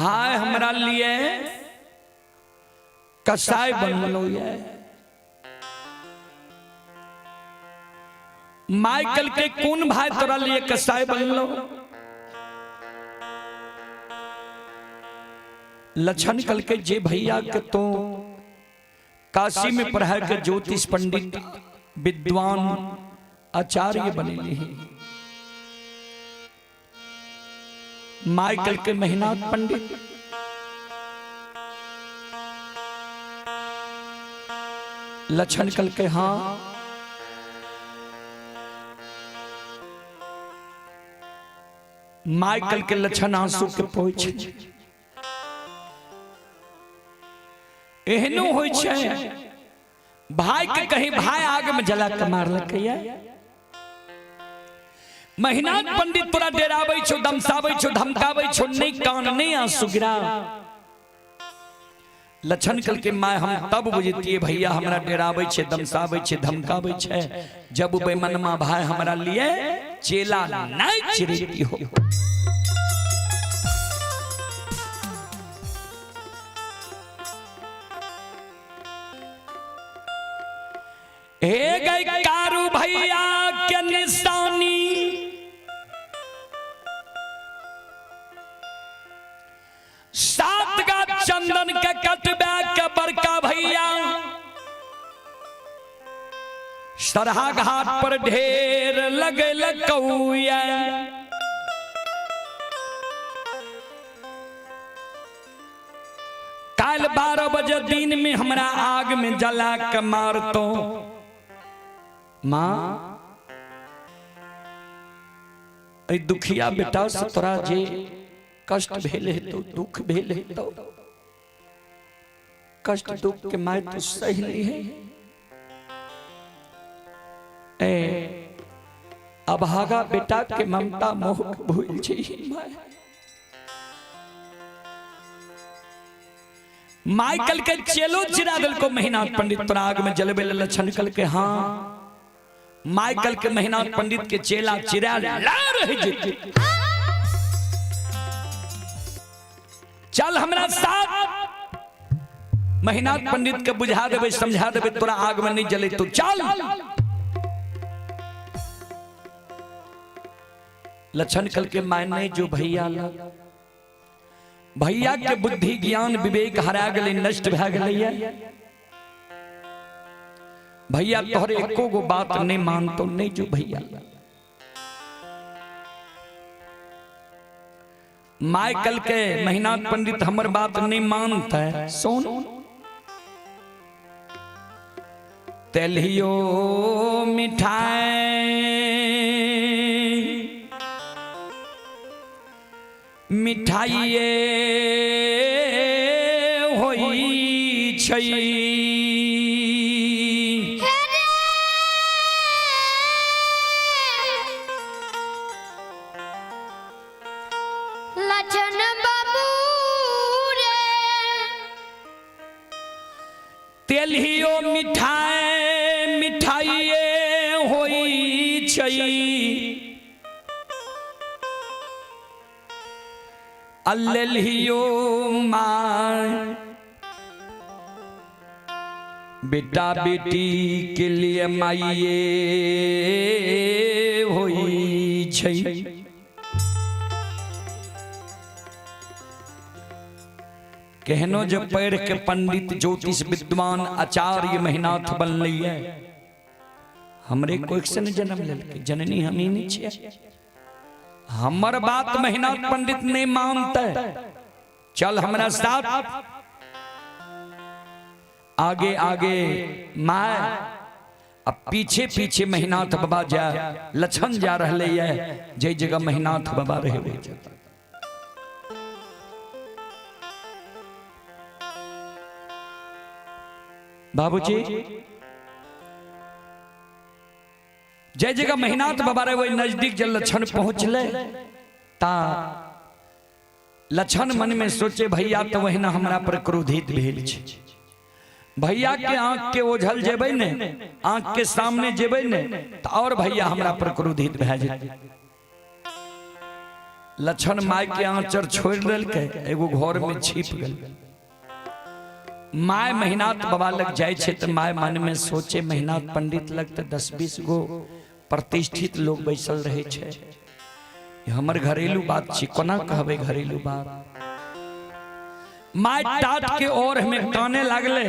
भाई हमरा लिए कसाई बनलो ये। माइकल के कोन भाई तोरा लिए कसाई बनलो? लक्षण कल के जे भैया के तो काशी में पढ़ा के ज्योतिष पंडित विद्वान आचार्य बनेले हैं। माइकल के महिनाथ पंडित लक्षण कल के हाँ माइकल के लक्षण आंसू के पोछ एहनो होइ छै भाई के कहीं भाई आग में जला के मारलकै। महिनाथ पंडित तोरा डेराबै छौ, दमसाबै छौ, धमकाबै छौ, नहि कान नहि आंसू गिरा। लक्षण कल के माय हम तब बुझतिए भैया हमरा डेराबै छै, दमसाबै छै, धमकाबै छै, जब बेमनमा भाई हमरा लिए चेला नहीं चिरेती हो। हे गई कारू भैया के निशानी सात गा चंदन के कटबा के बड़का भैया सरहा घाट पर ढेर लगल कौया। काल 12 बजे दिन में हमरा आग में जला के मारतो। माँ एहि दुखिया बेटा से तोरा जे कष्ट भेल हेतौ, दुख भेल हेतौ, कष्ट दुख के माय तो सही नहीं है। ए अभागा बेटा के ममता मोह के भूल छी my. Michael के चेलो चिरा दिल को महीना पंडित तोरा आग में जलबे लक्षण कल के हाँ माइकल के महीना पंडित के चेला चिरा ला रह जेते। चल हमरा साथ महीनाथ पंडित के बुझा देबे, समझा देबे, तोरा आग में नहीं जले तो चल। लक्षण कल के मायने जो भैया लग भैया के बुद्धि ज्ञान विवेक हरा गेलै, नष्ट भए गेलै। भैया तोहरे एको गो बात नहीं मानतो, नहीं जो भैया। माइकल के महीनाथ पंडित हमर बात नहीं मानता है। सुन तेलियो मिठाई मिठाइए होई छै। लछन बाबू रे तेलहियो मिठाई मिठाइए होई छै। अल्लियो माय बेटा बेटी के लिए माइए होई छै। केहनो जब पढ़ के पंडित ज्योतिष विद्वान आचार्य महिनाथ बनलै है, हमरे कोई से ने जन्म लेलकै, जननी हम ही नहीं छियै। हमर बात महिनाथ पंडित नहीं मानते, चल हमरा साथ। आगे आगे my अब पीछे पीछे महिनाथ बाबा जा लछन जा रहले है, जै जगह महिनाथ बाबा रहे ओहि जगह। बाबूजी जय जगह महिनाथ बाबा रहे वही नजदीक जब लक्षण पहुंचले ता लक्षण मन में सोचे भैया तो वही ना हमरा पर क्रोधित भेल छै। भैया के आंख के ओझल जेबै ने, आंख के सामने जेबै ने तो और भैया हमरा पर क्रोधित भए जेतै। लक्षण माय के आंचर छोड़ देलकै, एगो घर में छिप गेल। My Mahinath बाबा लग जाय छै तऽ my मन में सोचे, महिनाथ पंडित लग तऽ 10-20 गो प्रतिष्ठित लोग बैसल रहे छै, हमर घरेलू बात छी, कोना कहबै घरेलू बात। My टाट के ओर में काने लागले,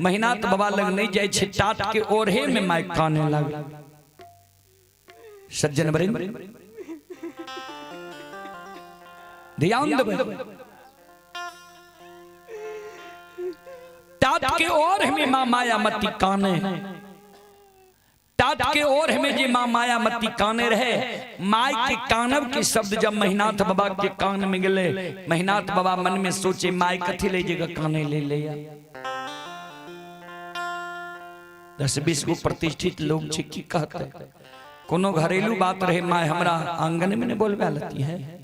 महिनाथ बाबा लग नहीं जाय छै, टाट के ओरहे में my काने लागले। सज्जन वृंद ध्यान देबै, टाट के ओर में माँ मायामती काने, टाट के ओर में जे माँ मायामती काने रहे, my के कानब के शब्द जब महिनाथ बाबा के कान में गेले, महिनाथ बाबा मन में सोचे my कथी ले जगह काने ले ले। 10-20 गो प्रतिष्ठित लोग छे, की कहते, कोनो घरेलू बात रहे my हमरा आंगन में नहीं बोलबा लेती है।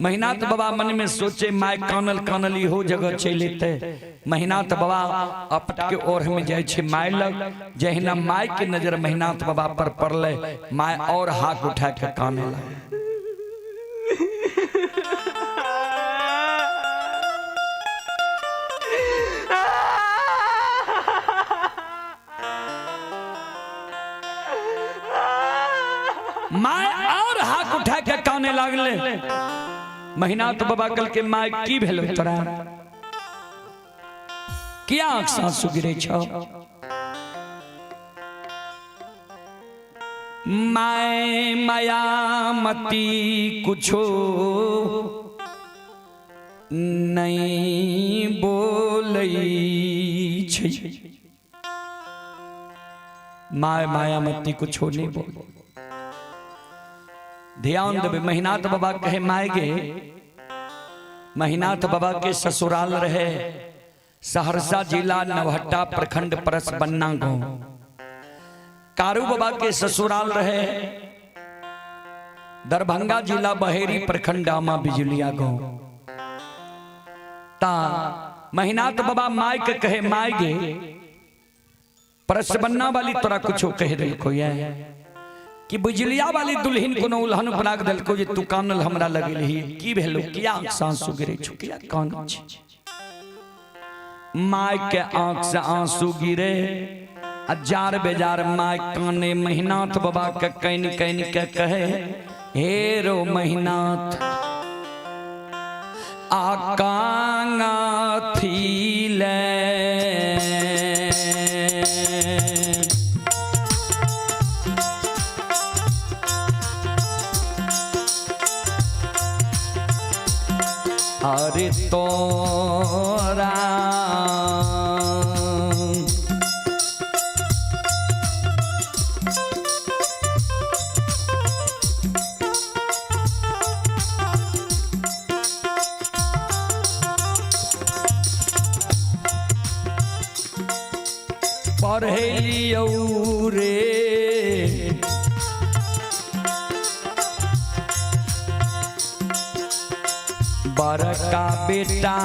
महिनाथ बाबा मन में सोचे my कानल कानल इहो जगह चलि एतै। महिनाथ बाबा अपट के ओर में जाय छै my लग, जहिना my के नजर महिनाथ बाबा पर पड़ले, my और हाथ उठा के काने लगे। My और हाथ उठा के काने लागले। महिनाथ बाबा कल के my की भेलो तोरा, किया आंख से आंसू गिरे छौ? My Mayamati कुछो नहीं बोलै छै, my Mayamati कुछो नहीं बोल। ध्यान देबै, महिनाथ बाबा कहे my गे, महिनाथ बाबा के ससुराल रहे सहरसा जिला नवहट्टा प्रखंड परस बन्ना गांव। कारू बाबा के ससुराल रहे दरभंगा जिला बहेरी प्रखंड आमा बिजुलिया गांव। ता महिनाथ बाबा my के कहे my गे, परस बन्ना वाली तोरा कुछो कह देलको ये कि बिजलिया वाली दुल्हन कोनो उल्हन बना के देलको जे तू कानल हमरा लगेलही, की भेलो, किया आंख से आंसू गिरे छौ, किया कान छी? My के आंख से आंसू गिरे, हजार बेजार my काने महिनाथ बाबा के can can के कहे, हे रो महिनाथ आ कांगा थीले अरे तोरा पढ़े लियौ रे बड़का बेटा,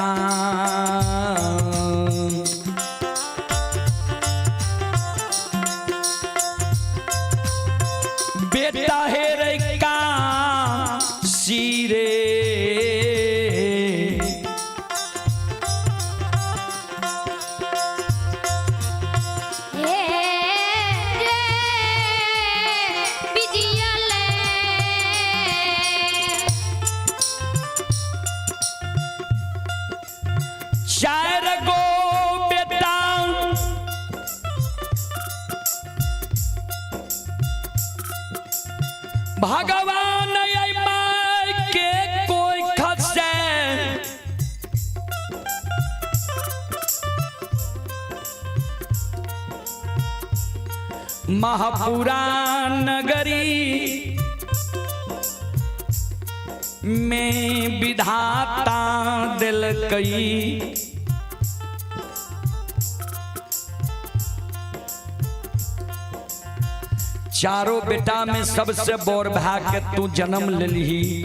बेटा हे रे का सिरे, हे रे बिजिया ले चार गो बेटा भगवान आई my के कोई खसे, महापुरा नगरी में विधाता दिलकई, चारों बेटा में सबसे बोर भा के तू जन्म लेलही।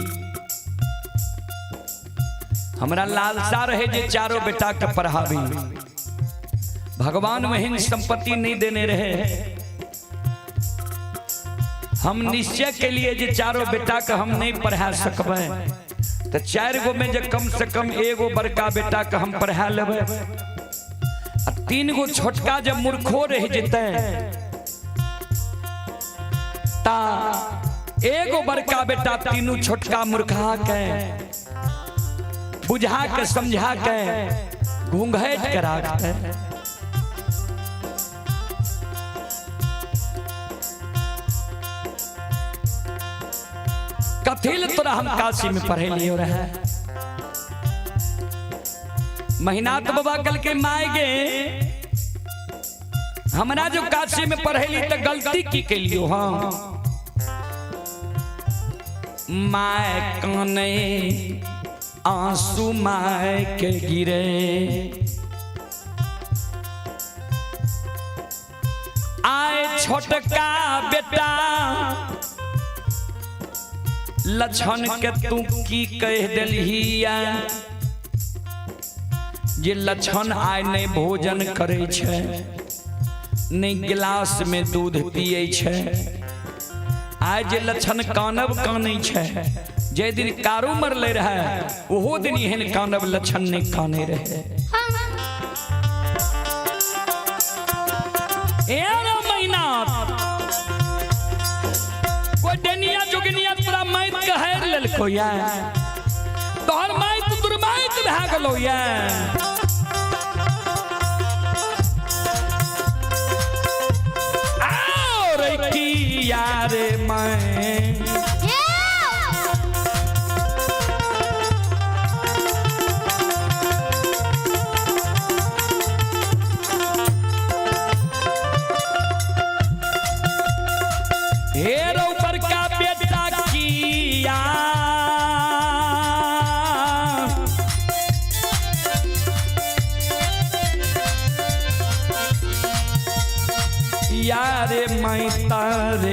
हमरा लालसा रहे जे चारों बेटा के पढ़ाबी, भगवान वहीन संपत्ति नहीं देने रहे। हम निश्चय के लिए जे चारो बेटा के हम नहीं पढ़ा सकबै, तो 4 गो में जे कम से कम एगो बड़का बेटा के हम पढ़ा लेबै, आ 3 गो छोटका जब मूर्खो रह जेतै ता एगो बड़का बेटा तीनू छोटका मूर्खा के बुझा के समझा के घूंघट के राखते। कथिल तोरा हम काशी में पढ़े लियो रहे। महिनाथ बाबा कल के माय गे हमरा जो काशी में पढ़ेली तो गलती की के लियो। हाँ my काने आंसू my के गिरे, आए छोटका बेटा लक्षण के तू की कह देलहिया जे लक्षण आय नहीं भोजन करे छै, नहीं गिलास में दूध पिए छै, आय जे लक्षण कानब कानै छै, जे दिन कारू मरले रहे ओहो दिन एहन कानब लक्षण नहीं काने रहे। एरा महीना कोई डनिया जोगनिया तोरा माइत कहर लेलको या, तोहर माइत दुर्माइत भए गेलो या। आओ रे की यार मैं यारे मैं तारे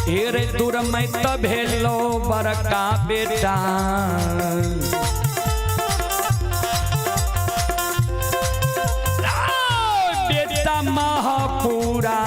हेरे दूर मैं त भेलो बड़का बेटा, बेटा महापुरा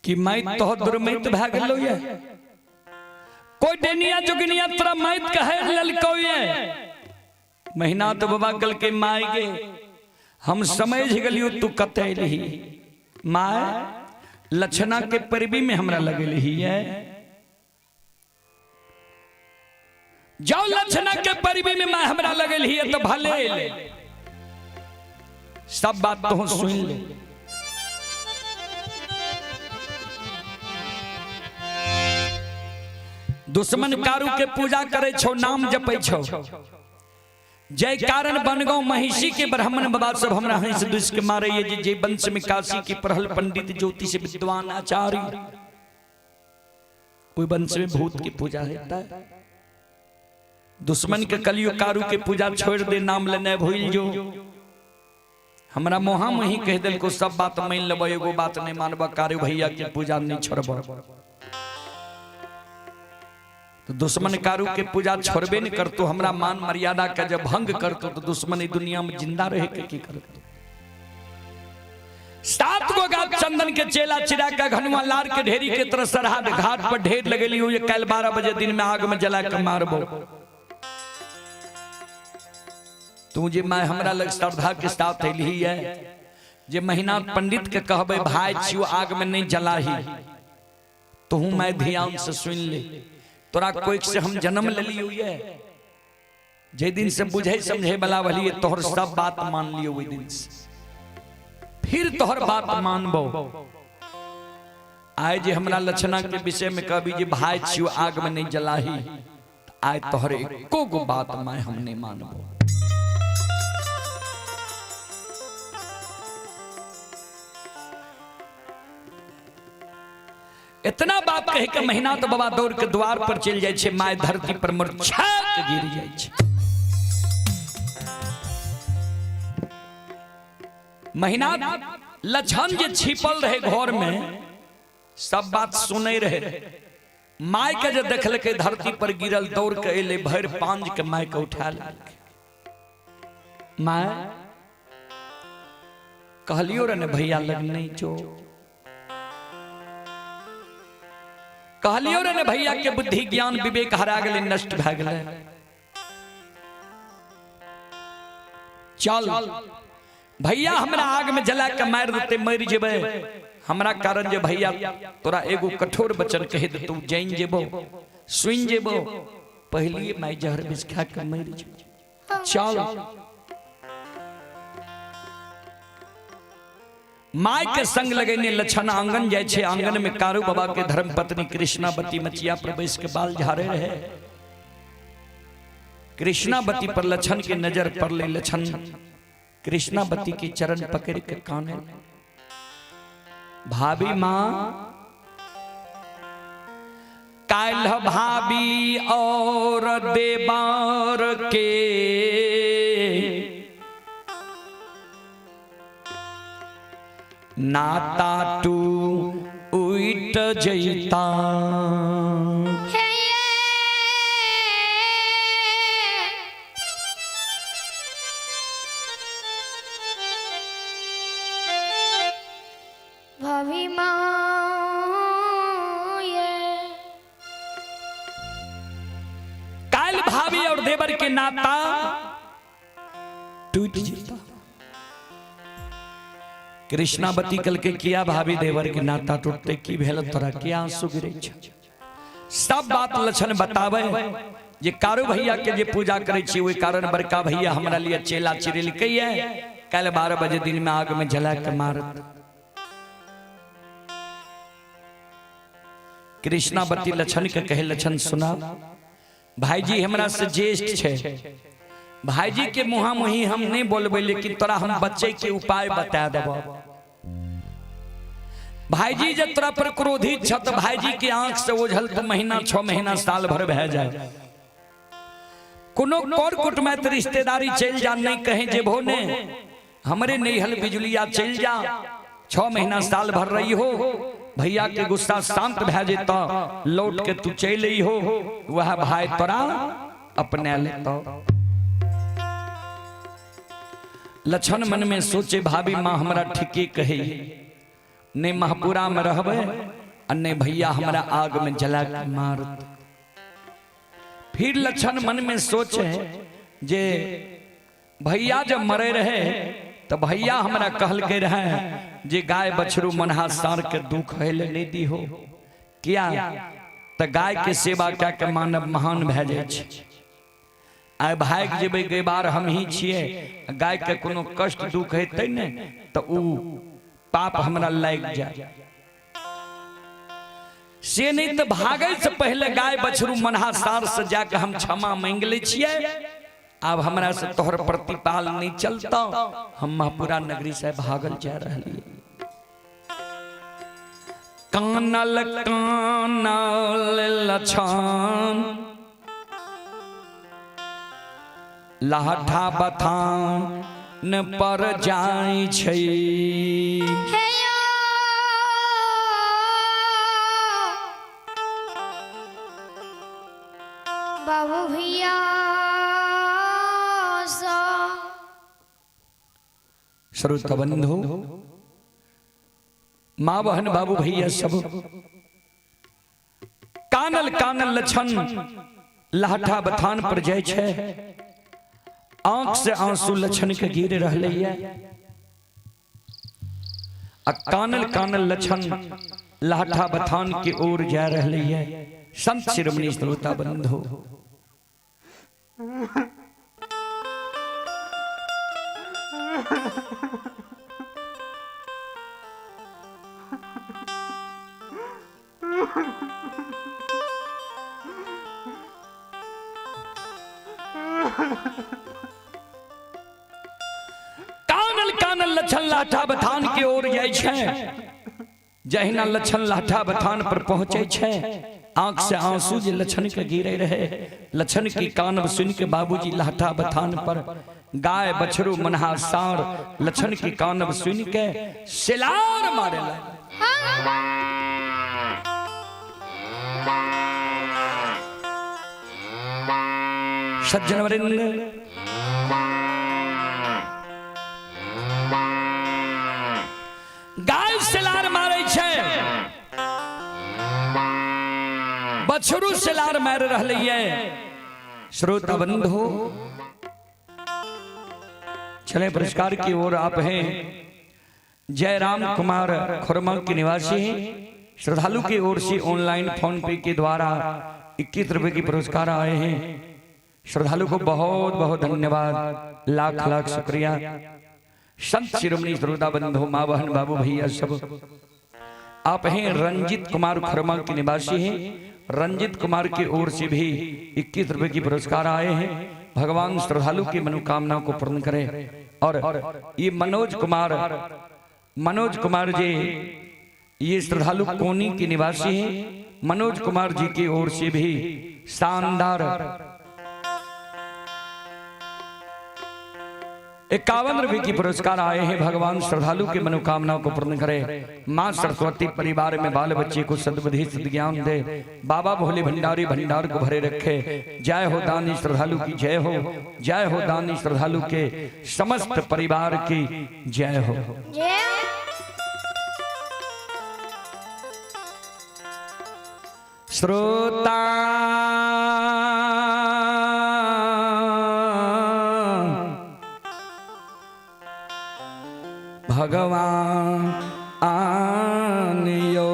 कि माइत तो दुर्मित भए गेलो ये, कोई डेनिया जोगिनिया तोरा माइत कहे ललको ये। महीना तो बाबा कल के my गे हम समझ गेलियो तू कते रही my, लक्षणा के परबी में हमरा लगेली है। जाओ लक्षणा के परबी में my हमरा लगेली है तो भले ले, सब बात तो सुन ले। दुश्मन कारू के पूजा करे छो, नाम जपै छो, जय कारण बनगांव महिषी के ब्राह्मण बाबा सब हमरा हंस दुस के मारे ये जे वंश में काशी के पढ़ल पंडित ज्योतिष विद्वान आचार्य, ओहि वंश में भूत की पूजा होता है। दुश्मन के कलियुग कारू के पूजा छोड़ दे, नाम लेने भूल जो। हमरा मोहा मही कह दिल को सब बात मान लेब, एगो बात नहीं मानब, कारू भैया के पूजा नहीं छोड़ब। तो दुश्मन कारू के पूजा छोड़बे नहीं करतो, हमरा मान मर्यादा के जब भंग करतो तो दुश्मन दुनिया में जिंदा रहे के की करतो। 7 गो गाछ चंदन के चेला चिरा के घनुआ लार के ढेरी के तरह सरहद घाट पर ढेर लगेली हुई, कल 12 बजे दिन में आग में जला के मारबो। तू जे मैं हमरा लग श्रद्धा के साथ अली है, जे महीना पंडित के कहबे भाई छियो आग में नहीं जलाही, तो हूं मैं ध्यान से सुन ले, तोरा कोई से हम जन्म ले ली हुई है, जे दिन से बुझे समझे वाला भलिए तोहर सब बात मान लियो ओहि दिन से, फिर तोहर बात मानबो। आए जे हमरा लक्षणा के विषय में कहबी जे भाई छियो आग में नहीं जलाही, आए तोहर एको गो बात मैं हम नहीं मानबो। इतना बात कह के महीना तो बाबा दौड़ के द्वार पर चल जाए छे, my धरती पर मूर्छा के गिर जाए छे। महीना लक्षण जे छिपल रहे घर में सब बात सुने रहे, my के जे देखलकै धरती पर गिरल दौड़ के एले, भरि पांज के my के उठा लेलकै। My कहलियो रे ने भैया लग नहीं जो, कहलियो रे ने भैया के बुद्धि ज्ञान विवेक हरा गेलै, नष्ट भए गेलै। चल भैया हमरा आग में जला के मारि देते, मरि जेबै, हमरा कारण जे भैया तोरा एगो कठोर वचन कहि देतौ, जानि जेबो सुनि जेबो, पहलिए माय जहर विष खा के मरि जेबो। चल my के संग लगेने लक्षण आंगन जाय छे, आंगन में कारू बाबा के धर्म पत्नी कृष्णावती मचिया पर बैस के बाल झाड़े रहे। कृष्णावती पर लक्षण के नजर पड़ले, लक्षण कृष्णावती के चरण पकड़ के काने, भाभी मां काल्ह भाभी और देवार के नाता टू उठ जैता। भाभी माँ काल भाभी और देवर के नाता टूट जेता। कृष्णावती कल के किया भाभी देवर के नाता टूटते, की भेल तोरा, किया आंसू गिरे छ? सब बात लक्षण बतावे जे कारू भैया के जे पूजा करे छी ओहि कारण बड़का भैया हमरा लिए चेला चिरेलकै है, कल 12 बजे दिन में आग में जला के मारत। कृष्णावती लक्षण के कहे, लक्षण सुना भाईजी हमरा से ज्येष्ठ छे, भाईजी के मुहा मुही हम नहीं बोलबे, लेकिन तोरा हम बच्चे के उपाय बता देबो। भाईजी जब तोरा पर क्रोधित छ तो भाईजी के आंख से ओझल तो महीना 6 महीना साल भर भय जाए, कोनो कर कुटमैत रिश्तेदारी चल जा, नहीं कहे जेबो ने हमरे नैहल बिजुलिया चल जा, 6 महीना साल भर रही हो, भैया के गुस्सा शांत भय जेता, लौट के तू चल आई हो, वह भाई तोरा अपने लेता। लक्षण मन में सोचे भाभी माँ हमरा ठीके कहे, ने महपुरा में रहबे आ ने भैया हमरा आग में जला के मारत। फिर लक्षण मन में सोचे जे भैया जब मरे रहे तो भैया हमरा कहलकै रहे जे गाय बछरू मनहा सार के दुख हेले नहीं दी हो, किया तो गाय के सेवा क्या के मानव महान भए जाइ छै। आइ भागि जेबै गैबार हम ही छियै, गाय के कोनो कष्ट दुख हेतै ने तो उ पाप हमरा लागि जाय, से नहीं तो भागै से पहले गाय बछरू मनहा सार से जाके हम क्षमा मांगि लै छियै, आब हमरा से तोहर प्रतिपाल नहीं चलता, हम महपुरा नगरी से भागल जा रहलियै। कानल कानल लछन लाठा बथान पर जाय छै। श्रोता बंधु, माँ बहन बाबू भैया सब, कानल कानल लछन लाठा बथान पर जाय छै। आंख से आंसू लछन के गिर रहले ये आ कानल कानल लछन लाठा बथान के ओर जा रहले ये। संत शिरोमणि श्रोता बंधु, कानल कानल लछन लाठा बथान के ओर जाइ छै। जहिना लछन लाठा बथान पर पहुंचे छै, आंख से आंसू जे लछन के गिरे रहे, लछन की कानब सुन के बाबूजी लाठा बथान पर गाय बछरू मनहा सार लछन की कानब सुन के सिलार मारे लगे। सज्जन वरिंद, गाय सिलार मारे छै, बछरू सिलार मार रहले ये। श्रोता बंधु, चले पुरस्कार की ओर आप हैं। जयराम कुमार खुरमा के निवासी हैं। श्रद्धालु की ओर से ऑनलाइन फोन पे के द्वारा 21 रुपए की पुरस्कार आए हैं। श्रद्धालु को बहुत बहुत धन्यवाद, लाख लाख शुक्रिया। संत शिरोमणि श्रोता बंधु, माँ बहन बाबू भैया सब, आप हैं रंजित कुमार खुरमा के निवासी हैं। रंजित कुमार की ओर से भी 21 रुपए की पुरस्कार आए हैं। भगवान श्रद्धालु की मनोकामना को पूर्ण करे। और ये मनोज कुमार जी, ये श्रद्धालु कोनी के निवासी हैं। मनोज कुमार जी की ओर से भी शानदार 51 रुपए की पुरस्कार आए हैं। भगवान श्रद्धालु की मनोकामना को पूर्ण करे। माँ सरस्वती परिवार में बाल बच्चे को सद्बुद्धि सद्ज्ञान दे। बाबा भोले भंडारी भंडार को भरे रखे। जय हो दानी श्रद्धालु की जय हो, जय हो दानी श्रद्धालु के समस्त परिवार की जय हो। श्रोता भगवान आनियो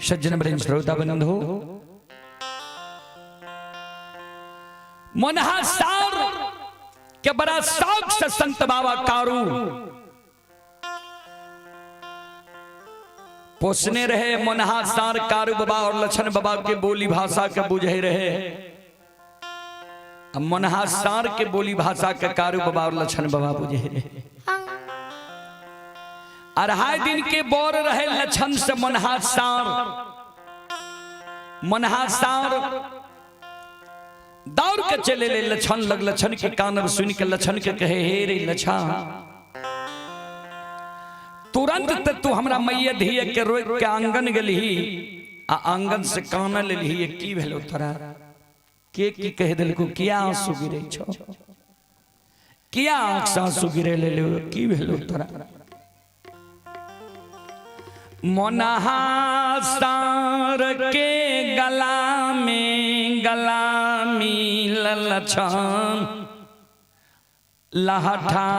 सज्जन वृंद श्रोता बंधु, मनहा सार के बड़ा शौक से संत बाबा कारू पोसने रहे। मनहा सार कारू बाबा और लछन बाबा के बोली भाषा के बुझे रहे। अब मनहा सार के बोली भाषा के कारू बाबा और लछन बाबा बुझे रहे। अढ़ाई दिन के बोर रहे लछन से मनहा सार। मनहा सार दौड़ के चले ले लछन लग। लछन के कानब सुन के लछन के कहे, हे रे लछा, तुरंत ते तू हमरा मैया धिया के रोक के आंगन गेलही आ आंगन से कान लेलही, की भेलो तोरा? के की कह देलको? किया आंसू गिरे छो? किया आंख से आंसू गिरे ले ले? की भेलो तोरा? मोनहा सार के गला में गला मिलल छन, लहठा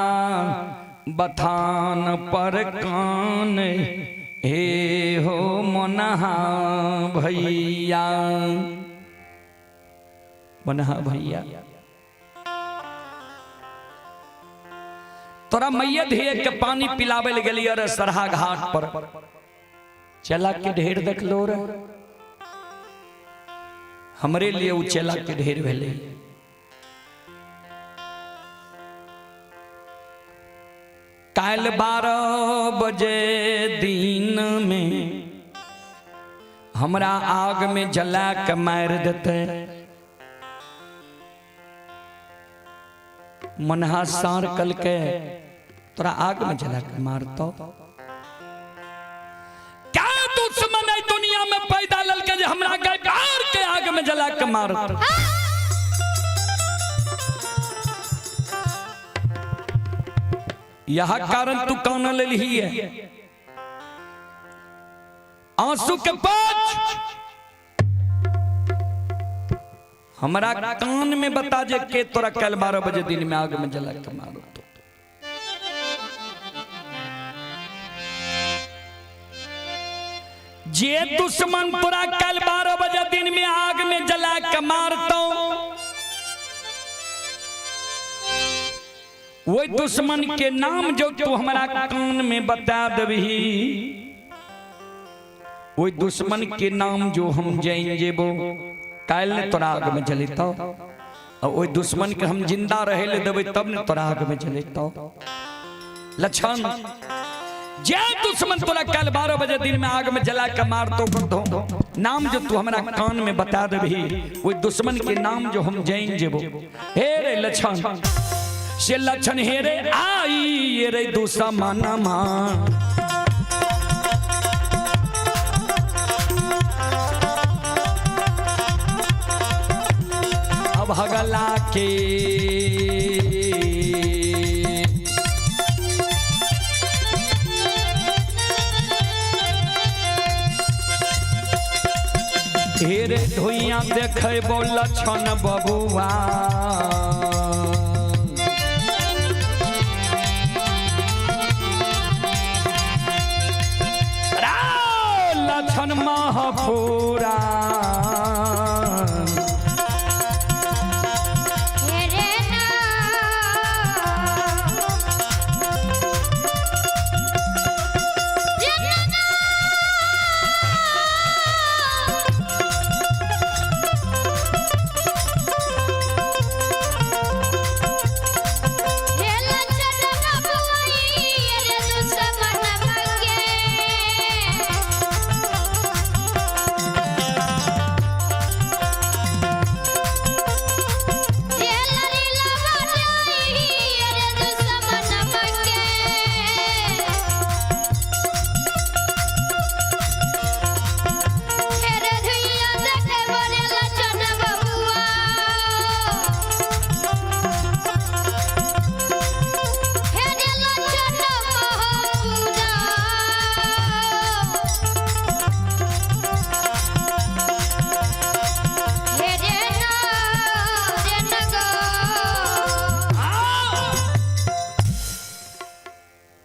बथान पर कान, हे हो मोनहा भैया, मोनहा भैया, तोरा मैया धिया के पानी पिलावे ले गेलियै रे सरहा घाट पर, चला के ढेर देखलो रे, हमरे लिए उ चला के ढेर भेलै। काल्हि 12 बजे दिन में हमरा आग में जला के मारि देते। मनहा सार कल के तोरा आग में जला के मारतो। क्या दुश्मन है दुनिया में पैदा ललके जे हमरा गाय बार के आग में जला के मारतो? यह कारण तू कान लेलही है आंसू के पाँच हमरा कान में बता जे के तोरा कल 12 बजे दिन में आग में जला के मारो। तो जे दुश्मन तोरा कल 12 बजे दिन में आग में जला के मारतो, वही दुश्मन के नाम जो तू हमरा कान में बता देबही, वही दुश्मन के नाम जो हम जान जेबो काल्हि ने तोरा आग में जलेतो, और वही दुश्मन के हम जिंदा रहे ले देबै तब ने तोरा आग में जलेतो। लक्षण जे दुश्मन तोरा कल 12 बजे दिन में आग में जला के मारतो दो नाम जो तू हमरा कान में बता देबही, वही दुश्मन के नाम जो हम जान जेबो। हे रे लक्षण से लक्षण हे रे आई ये रे दुश्मन मा अब हगला के हे रे धुइया देखेबो लक्षण बबुआ, लक्षण महफूरा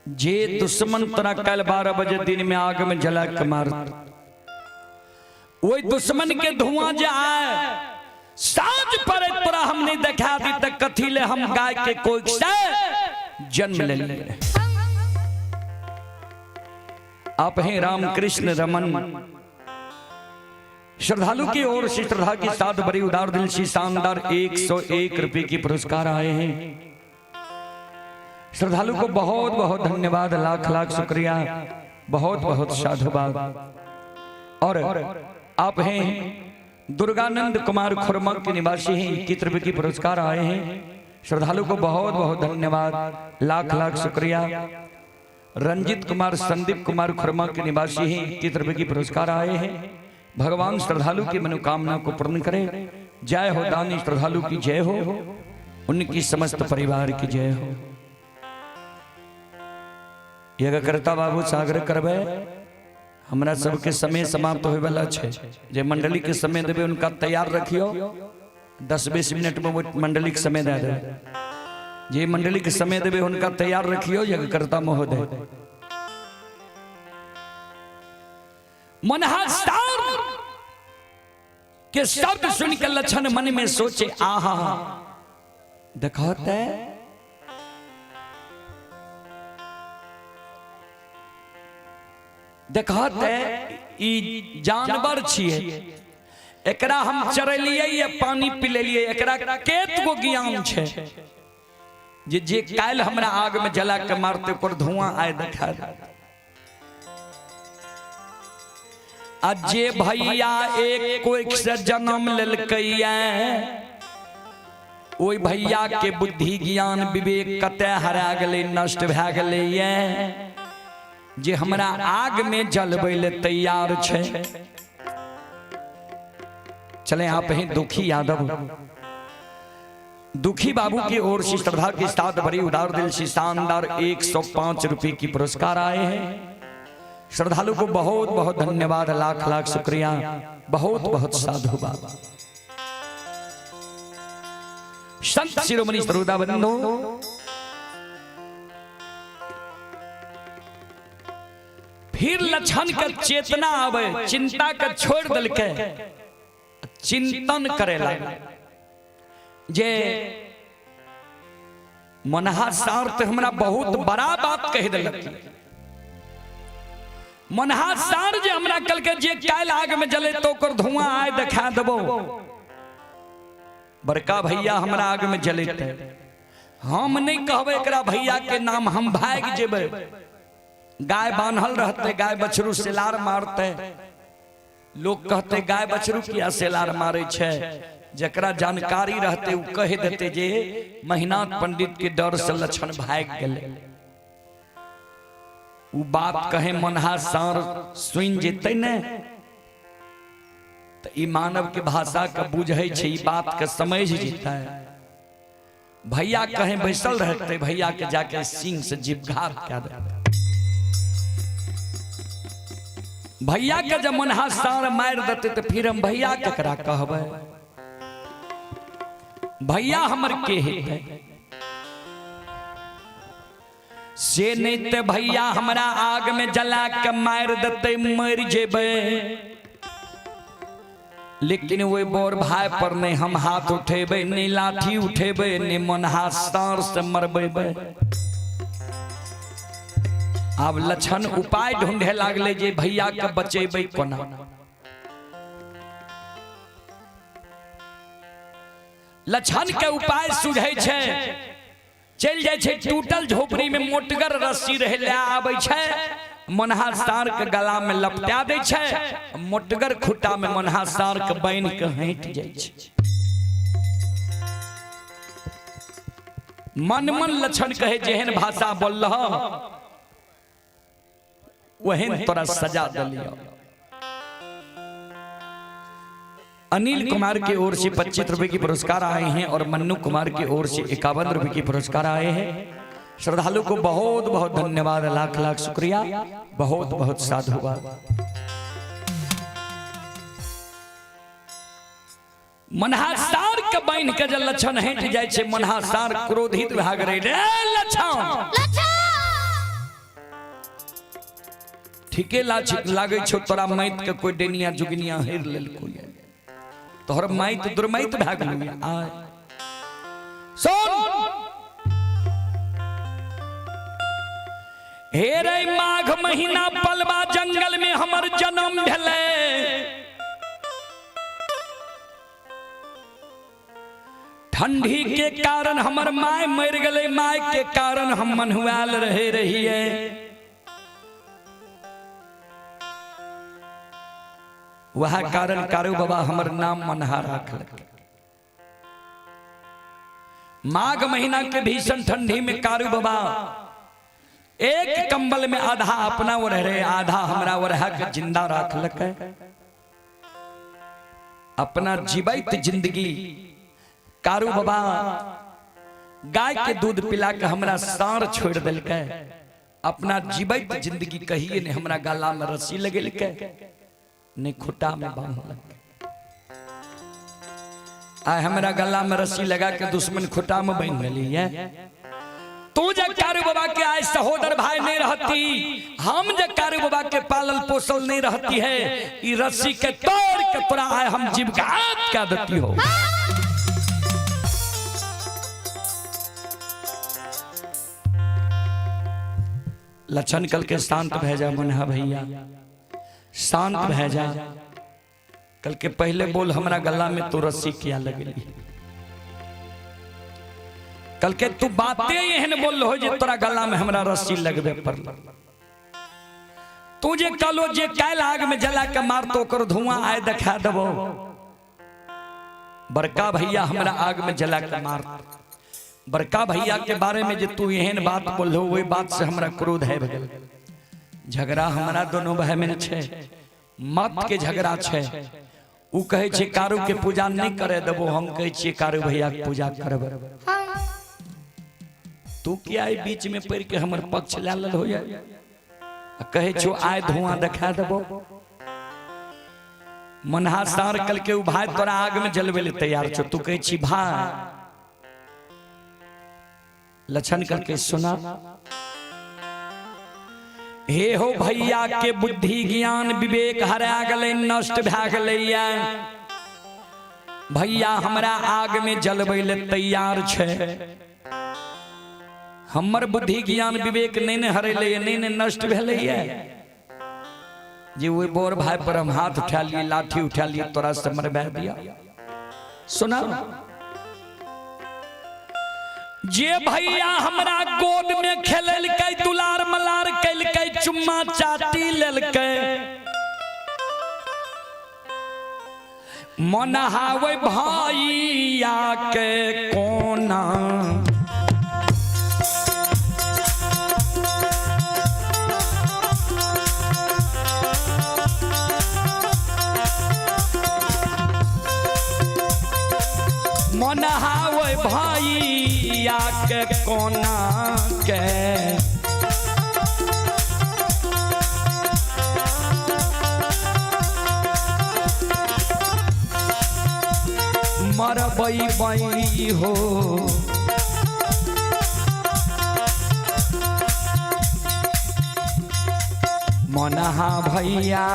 जे दुश्मन तोरा कल 12 बजे दिन में आग में जला के मार, वही दुश्मन के धुआं जे आए साँझ पड़े तोरा हम नहीं देखा दी तक कथी ले हम गाय के कोई से जन्म ले ले। आप हैं रामकृष्ण रमन। श्रद्धालु की ओर से श्रद्धा के साथ बड़ी उदार दिल से शानदार 101 रुपए की पुरस्कार आए हैं। श्रद्धालु को बहुत बहुत धन्यवाद, लाख लाख शुक्रिया, बहुत बहुत साधुवाद। और आप हैं दुर्गानंद कुमार खुरमा के निवासी हैं, 21 रुपए की पुरस्कार आए हैं। श्रद्धालु को बहुत बहुत धन्यवाद, लाख लाख शुक्रिया। रंजित कुमार संदीप कुमार खुरमा के निवासी हैं, 21 रुपए की पुरस्कार आए हैं। भगवान श्रद्धालु की मनोकामना को पूर्ण करे। जय हो दानी श्रद्धालु की जय हो, उनकी समस्त परिवार की जय हो। यज्ञकर्ता बाबू सागर करबे, हमरा सबके समय समाप्त होय वाला छै। जे मंडली के समय देबे उनका तैयार रखियो, 10-20 मिनट में वो मंडली के समय दे देबे। जे मंडली के समय देबे उनका तैयार रखियो यज्ञकर्ता महोदय। मनहास्तार के शब्द सुनकर लक्षण मन में सोचे, आहा देखो ते देखो ते ई जानवर छिए, एकरा हम चरेलिए या पानी पिलेलिए, एकरा केत गो ज्ञान छे जे जे काल्हि हमरा आग में जला के मारते पर धुआं आए देखा। आ जे भैया एक कोई से जन्म लेलकैया, ओहि भैया के बुद्धि ज्ञान विवेक कतय हरा गेलै, नष्ट भए गेलै ये जे हमरा आग में जलबै ले तैयार छै। चले आप हैं दुखी यादव, दुखी बाबू की ओर से श्रद्धा के साथ भरी उदार दिल से शानदार 105 रुपए की पुरस्कार आए हैं। श्रद्धालु को बहुत बहुत धन्यवाद, लाख लाख शुक्रिया, बहुत बहुत साधुवाद। संत शिरोमणि श्रोता बंधु, फिर लक्षण के चेतना आवे, चिंता के छोड़ दिलके, चिंतन करे लगे जे मनहा सार हमरा बहुत बड़ा बात कह दिलक। मनहा सार जे हमरा कल के जे काल्हि आग में जले तो ओकर धुआं आय देखा देबो, बड़का भैया हमरा आग में जलेते, हम नहीं कहबै एकरा भैया के नाम, हम भागि जेबै। गाय बान्हल रहते, गाय बछरू सेलार मारते, लोग कहते गाय बछरू किया सेलार मारे छै, जकरा जानकारी रहते उ कह देते जे महिनाथ पंडित के डर से लक्षण भागि गेलै। उ बात कहे मनहा सार सुनि जेतै ने तऽ ई मानव के भाषा के बुझै छै, ई बात के समझ जेतै। भैया कहे बैसल रहते, भैया के जाके सिंह से जीवघात कए देतै। भैया के जब मनहा सार मारि देतै तऽ फिर हम भैया केकरा कहबै, भैया हमर के हेतै? से नहीं ते भैया हमरा आग में जला के मारि देतै, मरि जेबै, लेकिन ओहि बड़ भाई पर नहीं हम हाथ उठेबै, नहीं लाठी उठेबै, नहीं मनहा सार से मरबेबै। आब लक्षण उपाय ढूंढे लागले जे भैया के बचेबै कोना। लक्षण के उपाय सुझै छै, चलि जाइ छै टूटल झोपड़ी में मोटगर रस्सी रहे ले आबै छै, मनहा सार के गला में लपटा दै छै, मोटगर खुट्टा में मनहा सार के बान्हि के हटि जाइ छै। मन मन लक्षण कहे जेहन भाषा बोलह ओहन तोरा सजा दिलियो। अनिल कुमार की ओर से 25 रुपए की पुरस्कार आए हैं और मन्नू कुमार की ओर से 51 रुपए की पुरस्कार आए हैं। श्रद्धालु को बहुत बहुत धन्यवाद, लाख लाख शुक्रिया, बहुत बहुत साधुवाद। मनहा सार के बान्हि के जे लक्षण हटि जाइ छै, मनहा सार क्रोधित भए गेलै रे लक्षण ठीके लागै छौ तोरा माइत के कोई डेनिया जुगनिया हेर लेलको ये, तोहर माइत दुर्माइत भए गेलौ। आय सुन हे रे माघ महीना पलवा जंगल में हमर जन्म भेलै, ठंडी के कारण हमर my मर गेलै, my के कारण हम मन्हुआल रहे रहिए। वह कारण कारू बाबा हमर नाम मनहा राखलक। माघ महीना के भीषण ठंडी में कारू बाबा एक कंबल में आधा अपना ओढ़ रहे, आधा हमरा ओढ़ा के जिंदा राखलक। अपना जीवित जिंदगी कारू बाबा गाय के दूध पिला के हमरा सार छोड़ दिलकै। अपना जीवित जिंदगी कहिए ने हमरा गला में रस्सी लगेलकै, ने खुटा में बांधलक। आय हमरा गला में रस्सी लगा के दुश्मन खुटा में बांध लेली है। तू जे कारू बाबा के आय सहोदर भाई नहीं रहती, हम जे कारू बाबा के पालल पोसल नहीं रहती है, ई रस्सी के तोड़ के तोरा आय हम जीवघात कर देती हो। लक्षण कल के शांत भै जा मनहा भैया, शांत भै जा। कल के पहले बोल हमरा गला में तो रस्सी किया लगली, कल के तू बातें एहन बोल हो जे तोरा गला में हमरा रस्सी लगबे पड़ल। तू जे कहलो जे काल्हि आग में जला के मारतो ओकर धुआं आय देखा देबो, बड़का भैया हमरा आग में जला के मार। बड़का भैया के बारे में जे तू एहन बात बोलहो, वही बात से हमरा क्रोध है भगल। झगड़ा हमरा दोनों भाई में छै, मत के झगड़ा छै। उ कहै छै कारू के पूजा नहीं करे देबो, हम कहै छियै कारू भैया के पूजा करबै। तू किया एहि बीच में पड़ के हमर पक्ष लै लेल हो जाए? आ कहै छौ आय धुआं देखा देबो। मनहा सार कल के उ भाई तोरा आग में जलवे ले तैयार छौ, तू कहै छी भाई। लक्षण करके सुना, हे हो भैया के बुद्धि ज्ञान विवेक हरा गेलै, नष्ट भए गेलैया। भैया हमरा आग में जलबै ले तैयार छै। हमर बुद्धि ज्ञान विवेक नहीं ने हरेलै, नहीं ने नष्ट भेलैया जे ओहि बोर भाई पर हम हाथ उठा लिए, लाठी उठा लिए, तोरा से मरबा दिया। सुना, जे भैया हमरा गोद में खेललकै, दुलार मलार कैलकै, चुम्मा चाटी लेलकै, मन हावे भैया के कोना मन हावे भैया के कोना के मरबै बई हो। मनहा भैया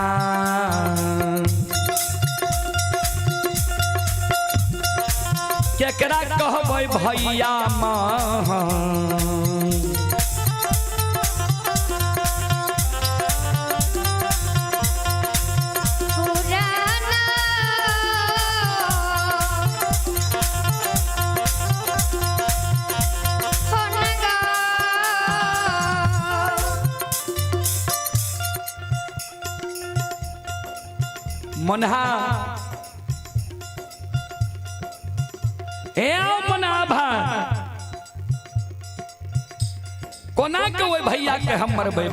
केकरा कहबै भैया माँ? पुराना होनगा। मनहा हे आओ मनहा भाई, कोना के ओहि भैया के हम मरबै?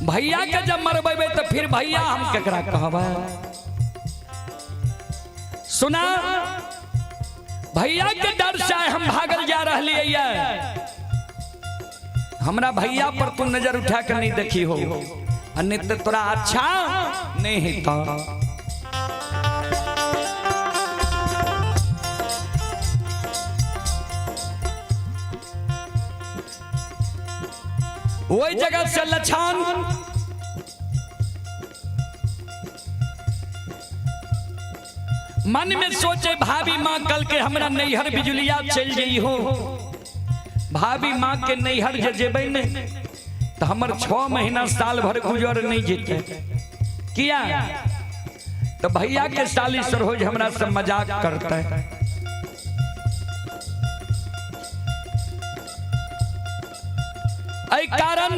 भैया के जब मरबै तो फिर भैया हम केकरा कहबै? सुना, भैया के डर से हम भागल जा रहलियै। हमरा भैया पर तू नजर उठा के नहीं देखी हो, आ नहीं तो तोरा अच्छा नहीं हेता। वही जगह से लछन मन में सोचे, भाभी माँ कल के हमरा नैहर बिजुलिया चल गई हो। भाभी माँ के नैहर जे जेबै ने तो हमर 6 महीना साल भर गुजर नहीं जेतै। किया तो भैया के साली सरोज हमरा से मजाक करते। एहि कारण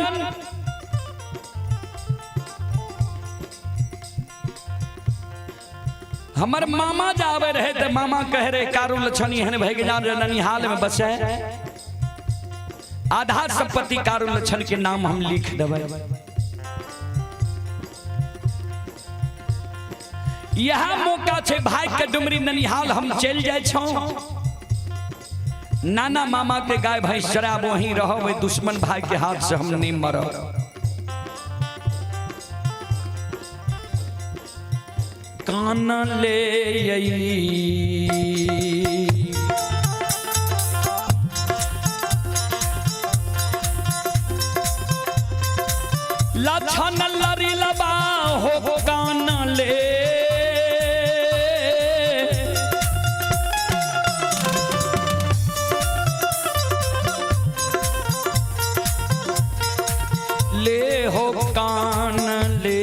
हमर मामा जावे रहे तो मामा कह रहे कारू लछन एहन भग जा जे ननिहाल में बसे, आधा संपत्ति कारू लछन के नाम हम लिख देबै। यह मौका छै भाई के डुमरी ननिहाल हम चलि जाइ छौं, नाना मामा के गाय भैंस चराब, वहीं रहब, दुश्मन भाई के हाथ से हम नहीं मरब। कान ले अइली लछन लरी लबा हो कान ले ले हो कान ले।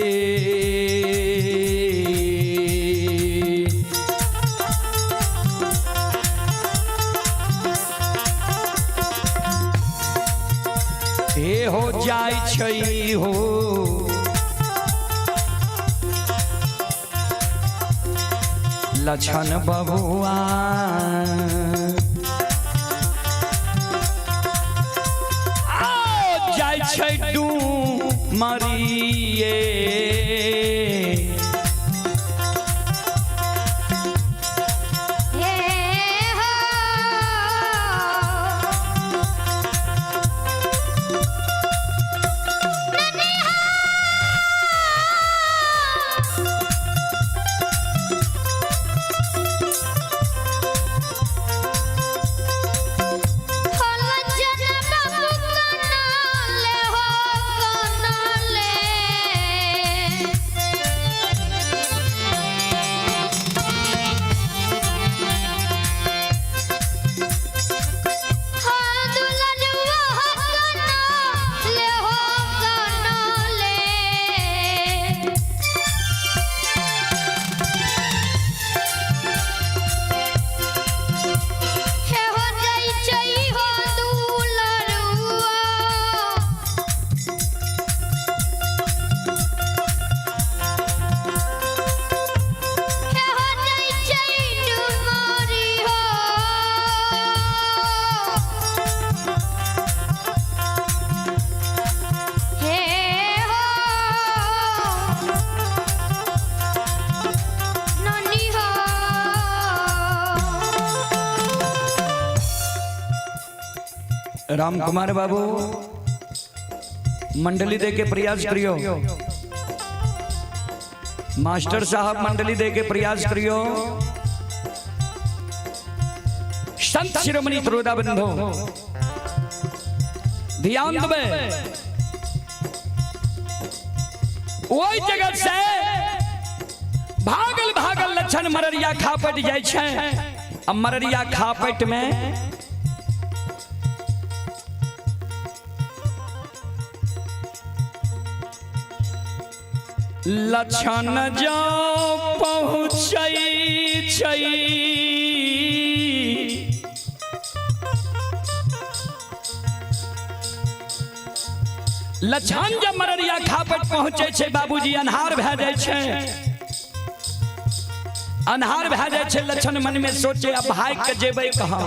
हे हो जाइ छै हो लछन बबुआ आ जाइ छै डूमरिये। हे हो। लछन बाबू कनाले हो कनाले। हाँ दुलरुआ हो कनाले हो कनाले। हे हो जाइ छै हो दुलरुआ। हे हो जाइ छै डुमरी हो। हे हो नानी हो। राम कुमार बाबू मंडली दे के प्रयास करियो, मास्टर साहब मंडली दे के प्रयास करियो। संत शिरोमणि त्रोदा बंधो ध्यान देवे, ओहि जगह से भागल भागल लक्षण मररिया खापट जाइ छै। आ मररिया खापट में लक्षण जो पहुँचै छै लक्षण जब मररिया खापट पहुँचै छै बाबूजी अन्हार भए जाइ छै, अन्हार भए जाइ छै। लक्षण मन में सोचे अब भागि के जेबै कहाँ।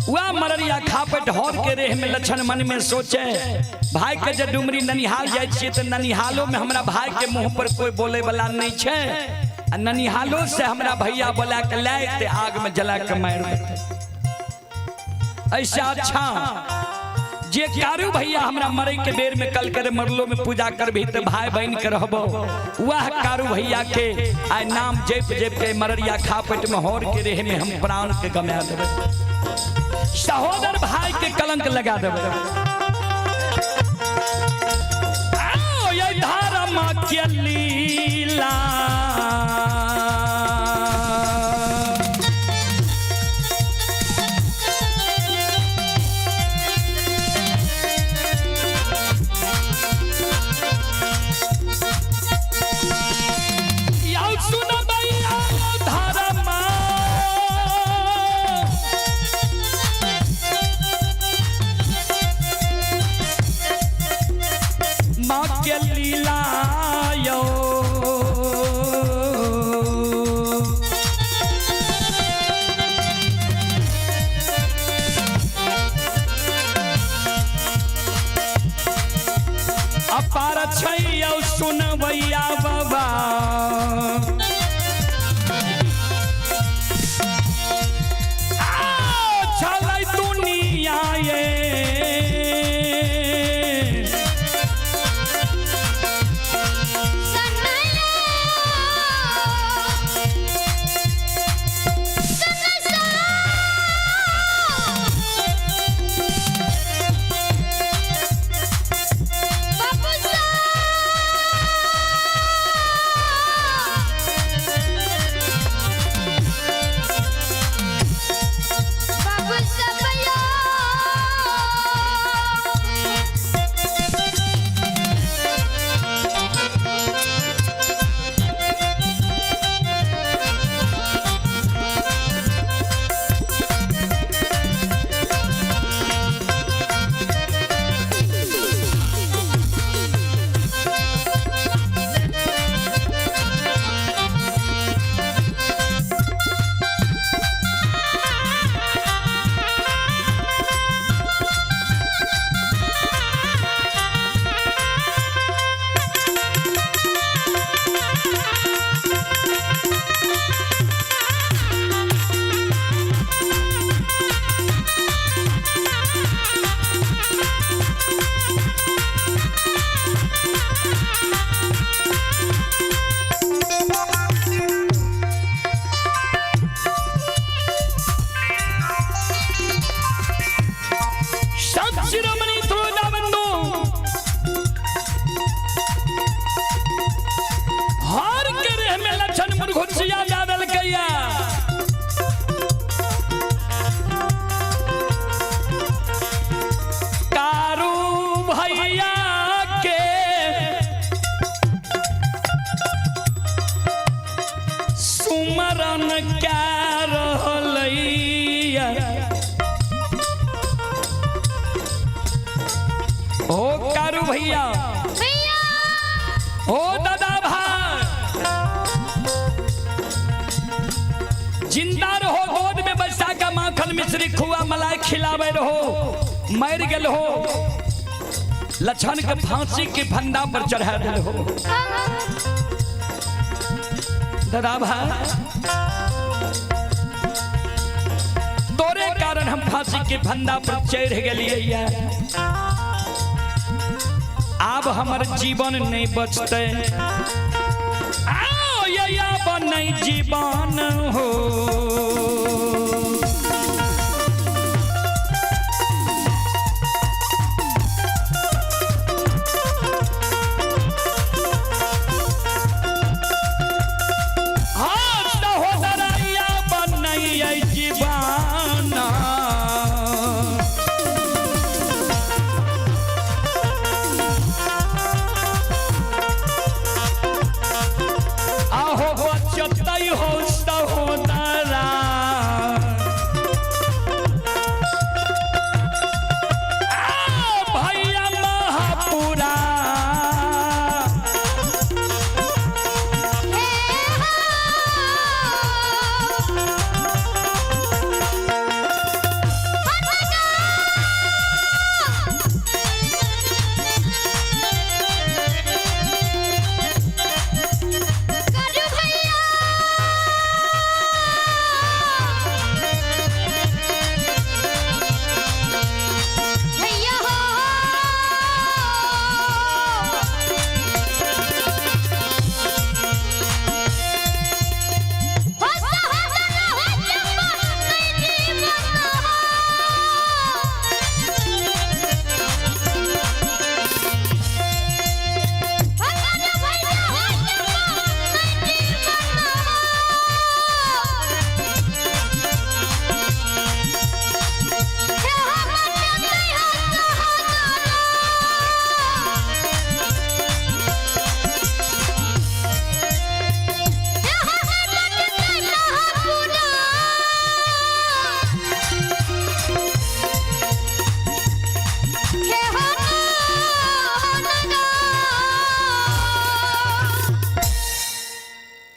वह मररिया खापट हर के रेह में लक्षण मन में सोचे भाई के जे डुमरी ननिहाल जाइ छियै तऽ ननिहालो में हमरा भाई के मुंह पर कोई बोले वाला नहीं छै, आ ननिहालो से हमरा भैया बोला के लाए ते आग में जला के मारि देतै। ऐसा अच्छा जे कारू भैया हमरा मरे के बेर में कल करे मरलो में पूजा करबी तऽ भाई बहन के रहबो, वह कारू भैया के आइ नाम जप जप के मररिया खापट में हर के रेह में हम प्राण के गमा देबै, सहोदर भाई के कलंक लगा देबै। आओ ये धर्म के लीला यौ सुनबै धर्म माँ के लीला यौ। अपार छै यौ सुनबैया बाबा। आओ छलै दुनिया ये सनया सनसा बाबूसा बाबूसा भैया। भैया, भैया, ओ दादा भाई, जिंदा रहो, गोद में बैसा का माखन मिश्री खुआ मलाई खिलावे रहो, मर गेल हो, लछन के फांसी के फंदा पर चढ़ा दिल हो। दादा भाई, तोरे कारण हम फांसी के फंदा पर चढ़ गेलिए, आब हमर जीवन नहीं बचते, आओ ये अब नहीं जीवन हो। हाँ सहोदरैया बनैया जीवन। आहो बचतै हो सहोदरा, आ भैया महापुरा। हे हो। करू भैया, भैया हो। हो सहोदरा हो चंपा नहीं जीवन हो। हो करू भैया हो चंपा नहीं जीवन हो। हे हो बचतै हो सहोदरा।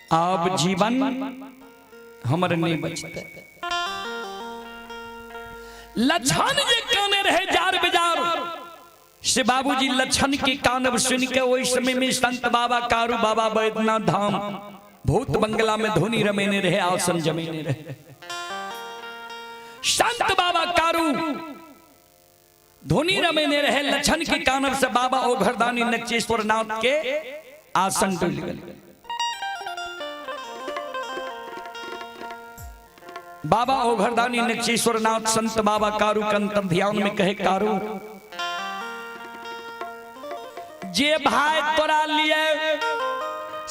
अब जीवन हमर नहीं बचते। लछन जे काने रहे जार बेजार से बाबूजी लछन के कानब सुन के ओहि समय में संत बाबा कारू बाबा बैद्यनाथ धाम भूत बंगला में धुनी रमेने रहे, आसन जमेने रहे। संत बाबा कारू धुनी रमेने रहे, लछन के कानब से बाबा ओघरदानी नक्चेश्वर नाथ के आसन डुल गए। बाबा ओघरदानी नक्षेश्वर नाथ संत बाबा कारू कंतर ध्यान में कहे, कारू जे भाई तोरा लिए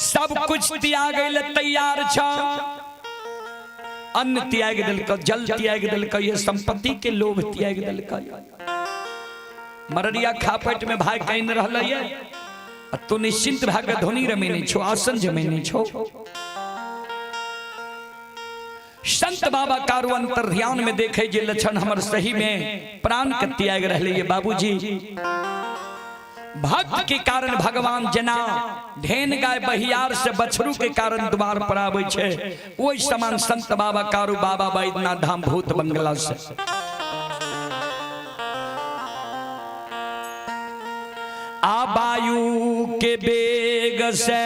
सब कुछ त्याग ले तैयार छ, अन्न त्याग दिलक, जल त्याग दिलक, ये संपत्ति के लोभ त्याग दिलक, मररिया खापट में भाई कहीं रहल ये, आ तू निश्चिंत भाग धोनी रमेने छो, आसन जमेने छो। संत बाबा कारू अंतर ध्यान में देखे जे लक्षण हमर सही में प्राण के त्याग रहले ये बाबूजी। भक्त के कारण भगवान जना ढेन गाय बहियार से बछरू के कारण द्वार पर आबै छै, ओहि समान संत बाबा कारू बाबा बैद्यनाथ धाम भूत बंगला से आ वायु के वेग से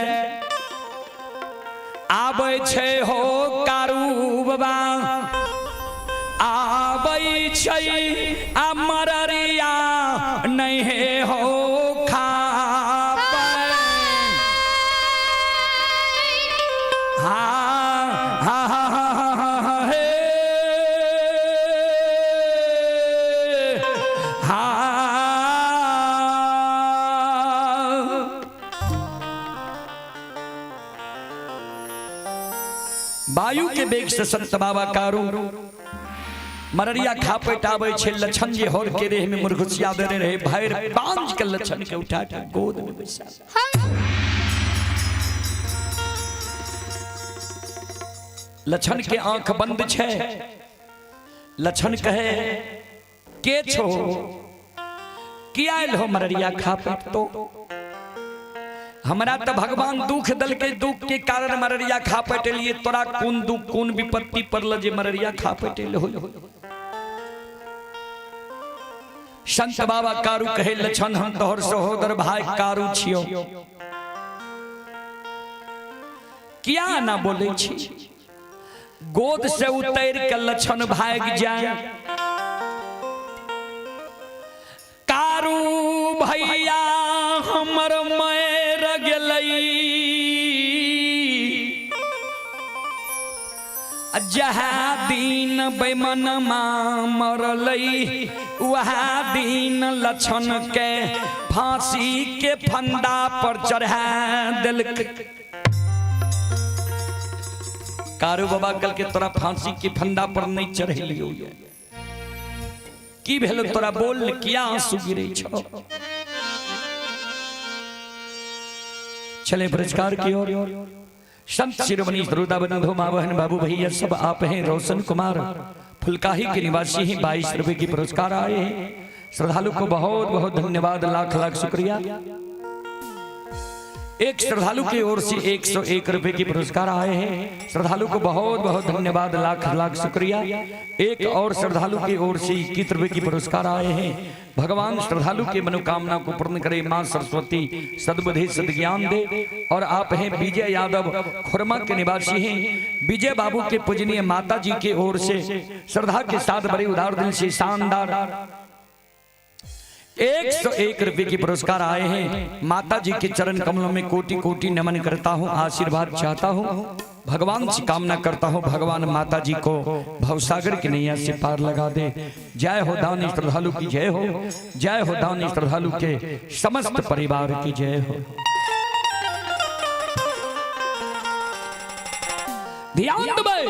आबै छै हो कारू बाबा, आबै छै आ मररिया नहीं हो खापै। हा हा हा हा हा हा हे हा। वायु के वेग से संत बाबा कारू मररिया खापेट आबै छै, लछन जे होर के रेह में मुरघुसिया देने रहे, भैर बांझ के लछन के उठा के गोद में बैसा। लछन के आंख बंद छै, लछन कहे के छो, किया आयल हो मररिया खा पेट तो हमरा तो भगवान दुख दलके, दुख के कारण मररिया खा पेटेलिए। तोरा कोन दुख कोन विपत्ति पड़ल जे मररिया खा पेटेल हो? संत बाबा कारू कहे लछन हम तोहर सहोदर भाई कारू छियो, किया ना बोले छी? गोद से उतर के लछन भाग जाए। कारू भैया हमर मर गेलई, जहाँ दिन बेमनमा मरलई वहाँ दिन लछन के फांसी के फंदा पर चढ़ा देलक। कारू बाबा कल के तोरा फांसी के फंदा पर नहीं चढ़ेलियो, की भेल तोरा बोल, किया आंसू गिरे छो? चले पुरस्कार की ओर। संत शिरोमणि श्रोता बंधु माँ बहन बाबू भैया सब आप हैं। रोशन कुमार फुलकाही के निवासी हैं, 22 रुपए की पुरस्कार आए हैं। श्रद्धालु को बहुत बहुत धन्यवाद, लाख लाख शुक्रिया। एक श्रद्धालु की ओर से 101 रुपए की पुरस्कार आए हैं। श्रद्धालु को बहुत बहुत धन्यवाद, लाख लाख शुक्रिया। एक और श्रद्धालु की ओर से 21 रुपए की पुरस्कार आए हैं। भगवान श्रद्धालु की मनोकामना को पूर्ण करे, माँ सरस्वती सद्बुद्धि सद्ज्ञान दे। और आप हैं विजय यादव खुरमा के निवासी हैं। विजय बाबू के पूजनीय माता जी की ओर से श्रद्धा के साथ बड़े उदार दिल से शानदार 101 रुपए की पुरस्कार आए हैं। माता जी के चरण कमलों में कोटि कोटि नमन करता हूँ, आशीर्वाद चाहता हूँ, भगवान से कामना करता हूँ भगवान माता जी को भवसागर की नैया से पार लगा दे। जय हो दानी श्रद्धालु की जय हो, जय हो दानी श्रद्धालु के समस्त परिवार की जय हो। ध्यान देबै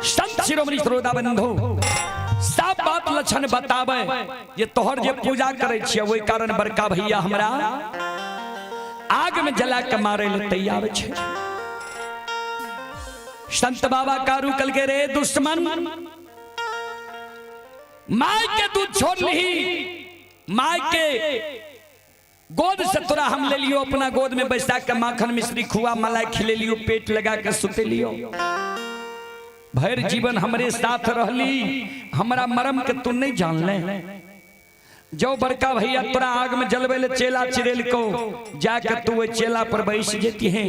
संत शिरोमणि श्रोता बंधु, सब बात लक्षण बतावे ये तोहर जे पूजा करे छियै ओहि कारण बड़का भैया हमरा आग में जला के मारे ले तैयार छे। संत बाबा कारू कल के रे दुश्मन, my के दूध छोड़ ली, my के गोद से तोरा हम ले लियो, अपना गोद में बैसा के माखन मिश्री खुआ मलाई खिले लियो, पेट लगा के सुते लियो, भर जीवन हमरे साथ रहली, हमरा मरम के तू नहीं जान ले। जो बड़का भैया तोरा आग में जलवे ले चेला चिरेल को जाके तू वो चेला पर बैस जेती है,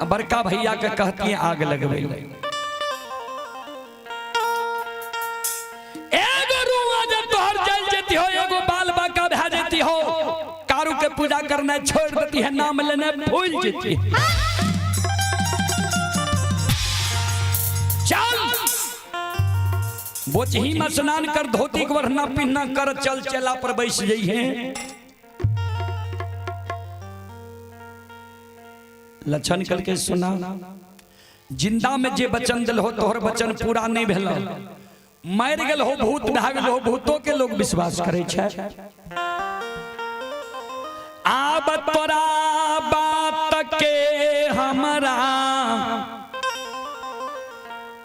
बड़का भैया के कहती है आग लगवे ले। एगो रुआ जब तोहर जल जेती हो, एगो बाल बाका भा जेती हो, कारू के पूजा करना छोड़ देती है, नाम लेने भूल जेती है। चल बोचही में स्नान कर, धोती के वरना पिन्ना कर, चल चेला पर बैस जाई है। लक्षण करके सुना, जिंदा में जे वचन दिल हो तोहर वचन पूरा नहीं भेल, मर गेल हो भूत भाग हो, भूतों के लोग विश्वास करे छे। आब तोरा बात के हमरा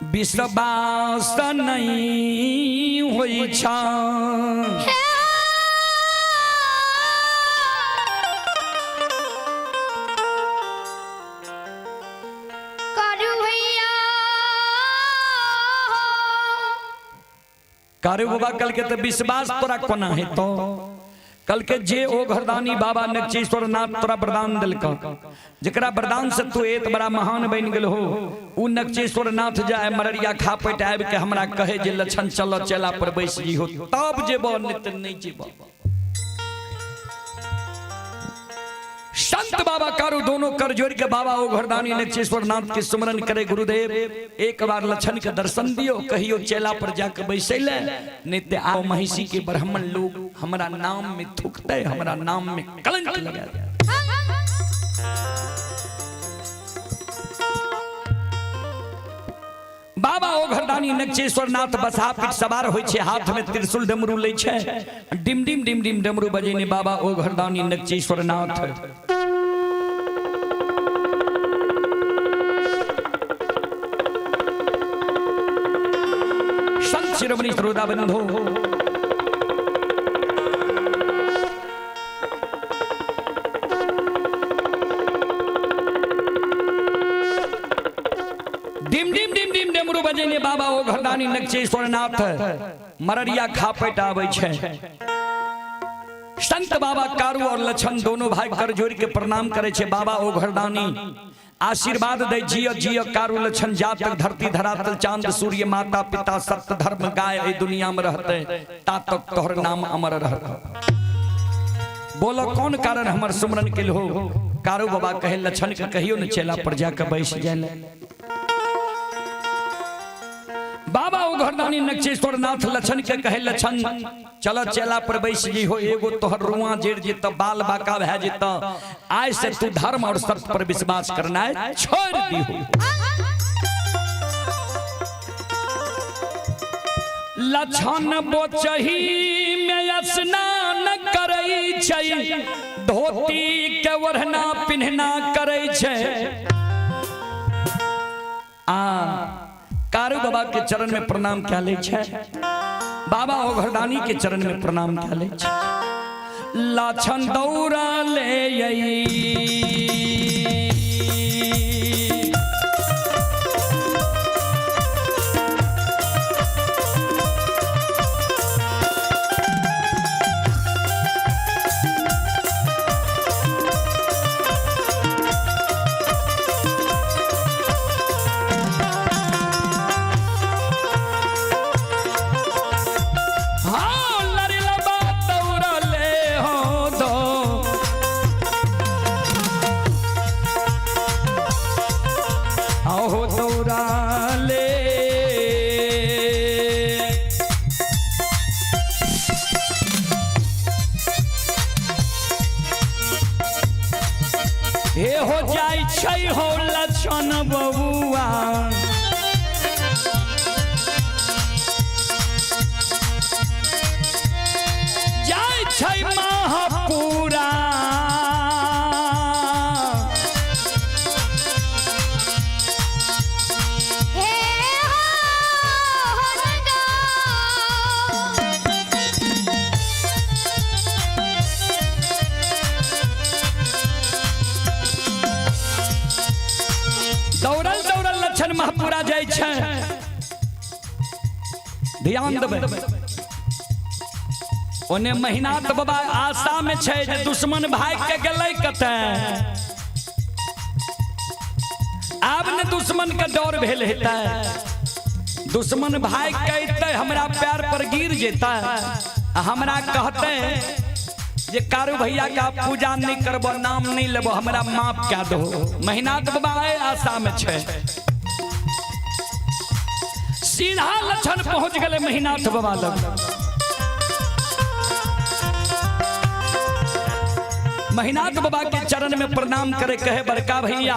विश्वास नहीं होई छा। कारू बाबा कल के तो विश्वास तोरा कोना है तो कल के जे ओ घरदानी बाबा नक्षेश्वर नाथ तोरा वरदान दिलक, जकरा वरदान से तू एत बड़ा महान बन गेल हो, उ नक्षेश्वर नाथ जाए मररिया खा पेट आबि के हमरा कहे जे लक्षण चल चेला पर बैस जी हो, तब जेबो नहीं त नहीं जेबो। संत बाबा कारू दोनों कर जोड़ के बाबा ओ घरदानी नक्षेश्वर नाथ के सुमरन करे, गुरुदेव एक बार लक्षण के दर्शन दियो, कहियो चेला पर जाके बैसे ले, नहीं ते आओ महिषी के ब्राह्मण लोग हमरा नाम में थूकते, हमरा नाम में कलंक लगा दे। बाबा ओ घरदानी नक्षेश्वर नाथ बसहा पीठ सवार होइ छे, हाथ में त्रिशूल डमरू लै छे, डिम डिम डिम डिम डमरू बजेने बाबा ओ घरदानी नक्षेश्वर नाथ। संत शिरोमणि श्रोता बंधु, घरदानी नक्षेश्वर नाथ मररिया खापेट आबै छै। संत बाबा कारू और लक्षण दोनों भाई कर जोड़ के प्रणाम करे छे। बाबा ओ घरदानी आशीर्वाद दे, जियो जियो कारू लक्षण, जा तक धरती धरातल चांद सूर्य माता पिता सत्य धर्म गाय ए दुनिया में रहते ता तक तोहर नाम अमर रहत। बोलो कौन कारण हमर सुमरन के हो? कारू बाबा कहे लक्षण के कहियो न चेला पर जाके बैस जाए। बाबा ओ घरदानी नक्षेश्वर नाथ लक्षण के कहे लक्षण चलो चेला पर बैस जी हो, एगो तोहर रुआ जेड़ जेत बाल बाका भए जेत, आय से तू धर्म और सत्य पर विश्वास करना है छोड़ दी हो। लक्षण बोचही में स्नान करै छै, धोती के ओढ़ना पिन्हना करै छै। आ कारू बाबा के चरण में प्रणाम क्या ले छै, बाबा ओ घरदानी के चरण में प्रणाम क्या ले छै। लक्षण दौड़ा ले आई हे हो जाय छै हो लक्षण बबुआ, जाय छै महापुरा। हे हो गंगा। दौड़ल दौड़ल लक्षण महापुरा जाय छै। ध्यान देबै, ओने महिनाथ बाबा आशा में छै जे दुश्मन भाग के गेलै कतऽ, आब ने दुश्मन के डर भेल हेतै, दुश्मन भाग के अयतै हमरा पैर पर गिर जेतै आ हमरा कहतै जे कारू भैया का पूजा नहीं करबो, नाम नहीं लेबो, हमरा माफ कए दो। महिनाथ बाबा आशा में छै। सीधा लक्षण पहुंच गए महिनाथ बाबा लग। महिनाथ बाबा के चरण में प्रणाम करे, कहे बड़का भैया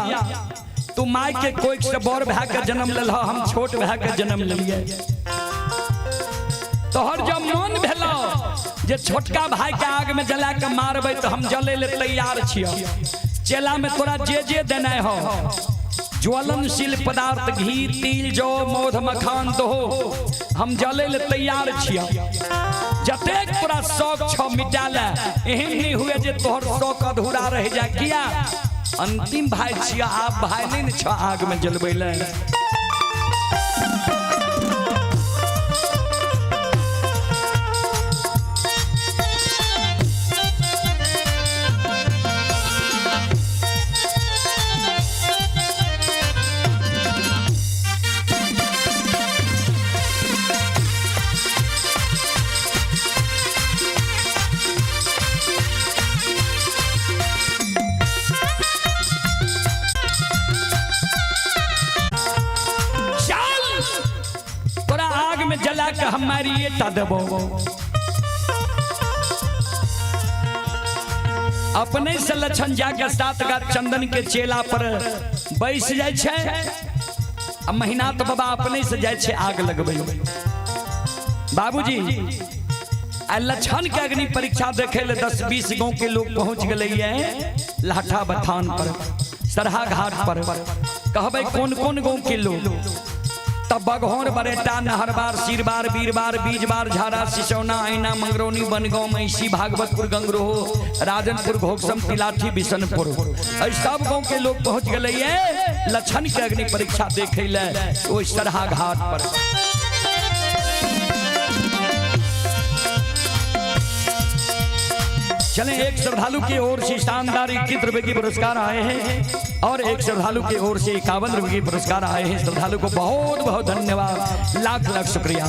तू माय के कोख से बड़ भए के जन्म लेल, हम छोट भए के जन्म लेलिए। तोहर जब मन भेलो जे छोटका भाई के आग में जला के मारबै तो हम जले ले तैयार छियो। चेला में तोरा जे जे देना हो, ज्वलनशील पदार्थ घी तिल जौ मौध मखान दहो, हम जले ले तैयार छियो। जतेक तोरा शौक छौ मिटा ले, एहन नहीं हुए जे तोहर शौक अधूरा रह जाए। किया अंतिम भाई छियो, आप भाई नहीं ने छो आग में जलबै ले। तोरा आग में जला के हम मारिए ता देबो। अपने से लक्षण जाके सात गाछ चंदन के चेला पर बैस जाय छै आ महिनाथ बाबा अपने से जाय छै आग लगबै। बाबूजी आ लक्षण के अग्नि परीक्षा देखे ले 10-20 गांव के लोग पहुंच गए लाठा बथान पर, सरहा घाट पर। कहबै कौन कौन गांव के लोग? तब बघौर बरेटा नहरबार सिरबार बीरबार बीजबार झाड़ा सिसौना ऐना मंगरौनी बनगांव महिषी भागवतपुर गंगरोह राजनपुर घोगसम तिलाठी बिशनपुर, सब गांव के लोग पहुंच गए लक्षण के अग्नि परीक्षा देखे ले ओहि सरहा घाट पर। चलें, एक श्रद्धालु की ओर से शानदार 21 रुपए की पुरस्कार आए हैं और एक श्रद्धालु की ओर से 51 रुपए की पुरस्कार आए हैं। श्रद्धालु को बहुत बहुत धन्यवाद, लाख लाख शुक्रिया।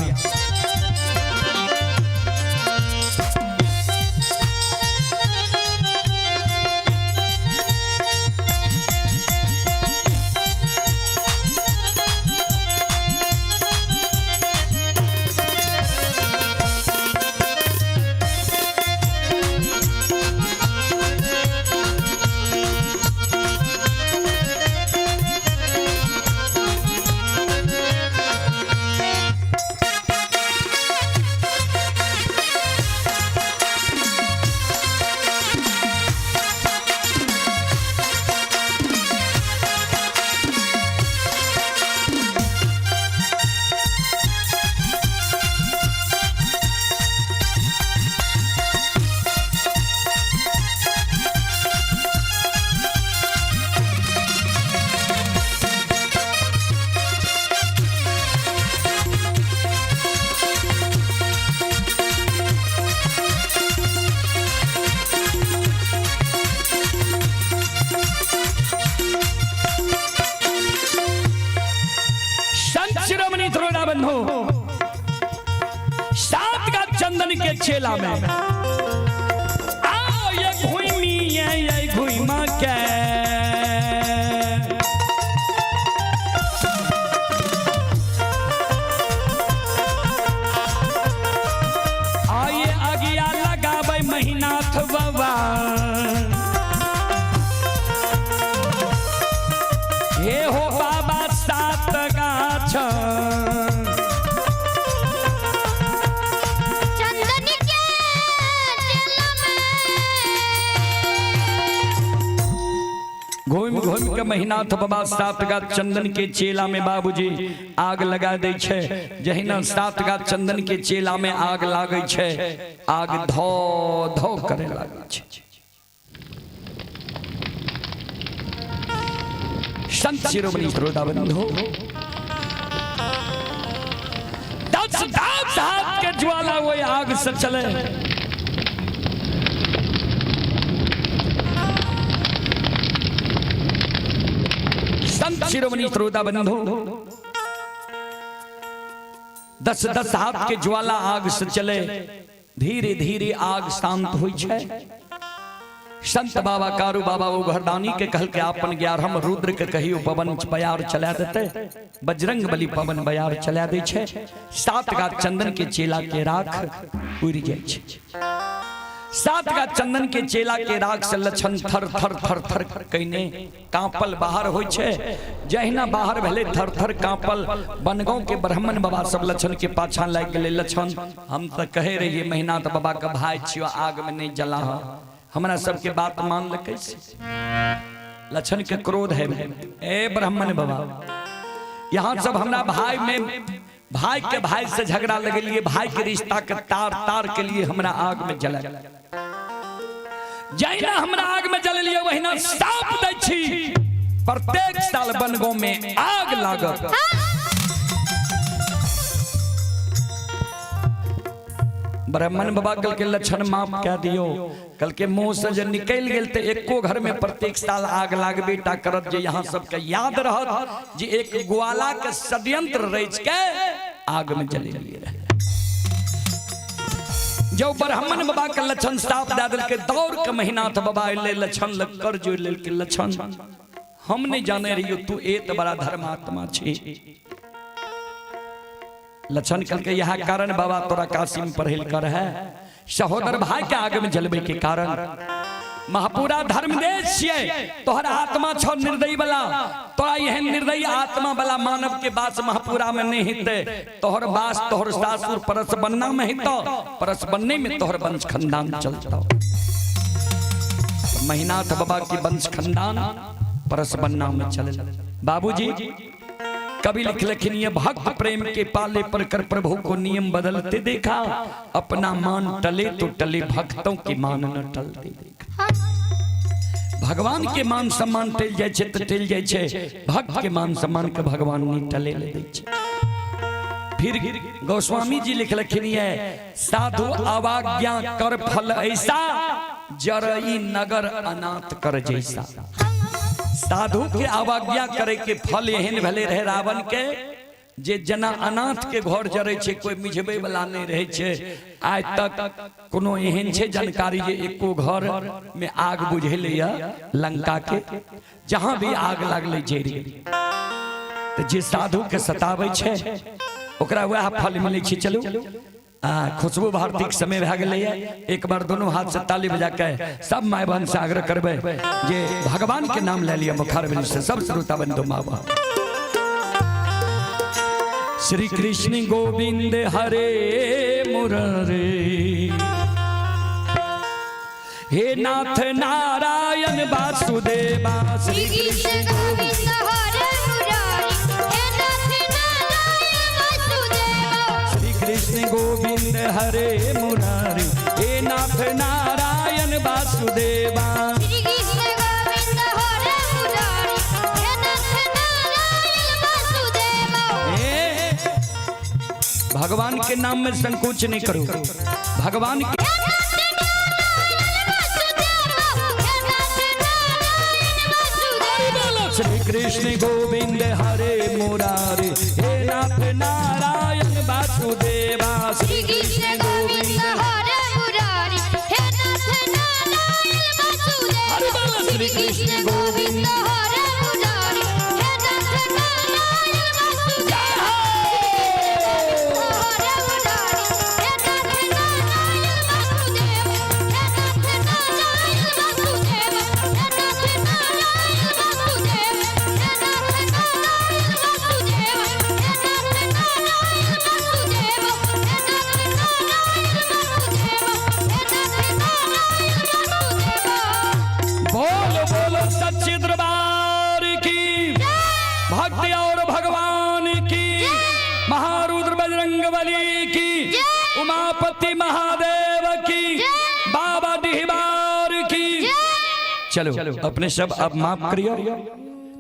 संत शिरोमणि त्रोड़ा बंधु, सात का चंदन के चेला में आओ ये घुमी ये घुमा के आइए अगिया लगाबै महिनाथ बाबा। हे हो बाबा सात गाछ चंदन के चेला में। घूमि घूमि के महिनाथ बाबा सात गाछ चंदन के चेला में बाबूजी आग लगा दै छै। जहिना सात गाछ चंदन के चेला में आग लागै छै, आग धो धो करे लागै छै। संत शिरोमणि श्रोता बंधु, 10 10 हाथ के ज्वाला वही आग से चले। संत शिरोमणि श्रोता बंधु, 10 10 हाथ के ज्वाला आग से चले, धीरे धीरे आग शांत हुई छै। संत बाबा कारू बाबा वो घरदानी के कहल के आपन 11 रुद्र के कहियो पवन बयार चला देते। बजरंग बली पवन बयार चला दै छै। सात गाछ चंदन के चेला के राख उड़ जाइ छै। सात गाछ चंदन के चेला के राख से लक्षण थर थर थर थर कइने कांपल बाहर होइ छै। जहिना बाहर भेलै थर थर कांपल, बनगांव के ब्राह्मण बाबा सब लक्षण के पाछा लागि गेलै। लक्षण हम तऽ कहे रहियै महिनाथ बाबा के भाई छियो, आग में नहीं जला, हमरा सबके बात मान लकै से। लक्षण के क्रोध है, ए ब्राह्मण बाबा यहाँ सब हमरा भाई में भाई के भाई से झगड़ा लगेलिए, भाई के रिश्ता के तार तार के लिए हमरा आग में जला, जहिना हमरा आग में जलेलिए वहिना साप दै छी, प्रत्येक साल बनगांव में आग लागत। ब्राह्मण बाबा कल के लक्षण माफ कह दियो, कल के मुंह से जे निकल गेल ते एको घर में प्रत्येक साल आग लागबे टा करत, जे यहाँ सबके याद रहत जे एक ग्वाला के षड्यंत्र रच के आग में जलेलिए रहे। जो ब्राह्मण बाबा के लक्षण साफ दे देलकै, दौड़ के महिनाथ बाबा अयलै लक्षण लग कर जोड़ लेलकै। लक्षण हम नहीं जाने रहियो तू एत बड़ा धर्मात्मा छी। लक्षण कहलकै यह कारण बाबा तोरा काशी में पढ़ेल कर है, सहोदर भाई के आग में जलबे के कारण। महापुरा धर्मदेश छियै, तोहर आत्मा छौ निर्दयी वाला, तोरा एहन निर्दयी आत्मा वाला मानव के वास महापुरा में नहीं हेतै। तोहर वास तोहर सासुर परस बनना में हेतौ, परस बनने में तोहर वंश खानदान चलतौ। महिनाथ बाबा के वंश खानदान परस बनना में चले। बाबूजी कवि लिख लिखिन ये भक्त प्रेम के पाले पर कर प्रभु को नियम बदलते देखा, अपना मान टले तो टले भक्तों के मान न टलते देखा। भगवान के मान सम्मान टल जाय छै तऽ टल जाय छै, भक्त के मान सम्मान के भगवान नहीं टले ले दै छै। फिर गोस्वामी जी लिखलखिन ये साधु अवाज्ञा कर फल ऐसा, जरई नगर अनाथ कर जैसा। साधु के अवज्ञा करे के फल एहन भेले रहे रावण के जे जना अनाथ के घर जरे छै, कोई मिझबै वाला नहीं रहे छै। आइ तक कोनो एहन छै जानकारी जे एको घर में आग बुझेले लंका के, जहां भी आग लागले जरि गेलै। तऽ जे साधु के सताबै छै ओकरा वएह फल मिलै छै। चलू आ खुशबू भारती के समय भए गेलैए, एक बार दोनों हाथ से ताली बजा के सब माय बहन से आग्रह करबै जे भगवान के नाम ले लिअ मुखारबिंद से सब श्रोता बंधु माँ बाप। श्री कृष्ण गोविंद हरे मुरारे, हे नाथ नारायण वासुदेवा। श्री कृष्ण गोविंद हरे मुरारी, हे नाथ नारायण वासुदेवा। श्री कृष्ण गोविंद हरे मुरारी, हे नाथ नारायण वासुदेवा। श्री कृष्ण गोविंद हरे मुरारी, हे नाथ नारायण वासुदेवा। हे भगवान के नाम में संकोच नहीं करो, भगवान के हे नाथ नारायण वासुदेवा, हे नाथ नारायण वासुदेवा। श्री कृष्ण गोविंद हरे मुरारी, हे नाथ नारायण वासुदेवा। श्री कृष्ण गोविंद हरे मुरारी, हे नाथ नारायण वासुदेवा। श्री कृष्ण गोविंद हरे मुरारी, हे नाथ नारायण वासुदेवा। हरे मुरारी, हे नाथ नारायण वासुदेवा। हे नाथ नारायण वासुदेवा, हे नाथ नारायण वासुदेवा। हे नाथ नारायण वासुदेवा, हे नाथ नारायण वासुदेवा। हे नाथ नारायण वासुदेवा, हे नाथ नारायण वासुदेवा। बोल बोलो सच्चे दरबार की, भक्ति और भगवान की, महारुद्र बजरंग बली की, उमापति महादेव की, बाबा डिहबार की। चलो अपने सब अब माफ करियो,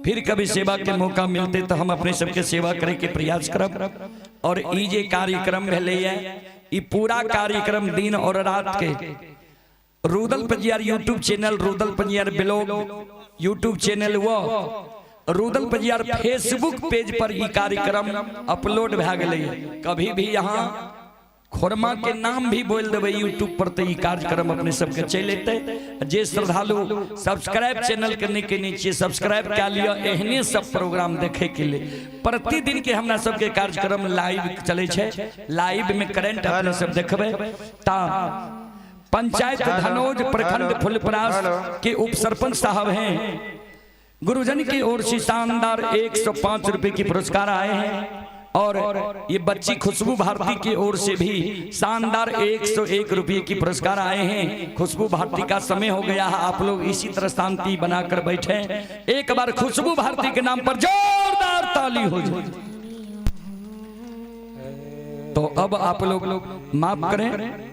फिर कभी सेवा के मौका मिलते तो हम अपने सबके सेवा करे के प्रयास करब। और ई जे कार्यक्रम भेलैए, ई पूरा कार्यक्रम दिन और रात के Rudal Panjiyar YouTube channel, Rudal Panjiyar blog YouTube channel व रुदल पंजियार फेसबुक पेज पर ई कार्यक्रम अपलोड भए गेलै। कभी भी यहाँ खोरमा के नाम भी बोल देबै यूट्यूब पर तो ई कार्यक्रम अपने सबके चलि एतै। जे श्रद्धालु सब्सक्राइब चैनल के नहि केने छियै, सब्सक्राइब कए लिअ एहने सब प्रोग्राम देखे के लिए। प्रतिदिन के हमरा सबके कार्यक्रम लाइव चलै छै, लाइव में करंट अपने सब देखबै। ता पंचायत धनोज प्रखंड फुलपरास के उप सरपंच साहब हैं, गुरुजन की ओर से शानदार 105 रुपए की पुरस्कार आए हैं और ये बच्ची खुशबू भारती की ओर से भी शानदार 101 रुपए की पुरस्कार आए हैं। खुशबू भारती का समय हो गया है, आप लोग इसी तरह शांति बनाकर बैठे। एक बार खुशबू भारती के नाम पर जोरदार ताली हो जाए। तो अब आप लोग माफ करें।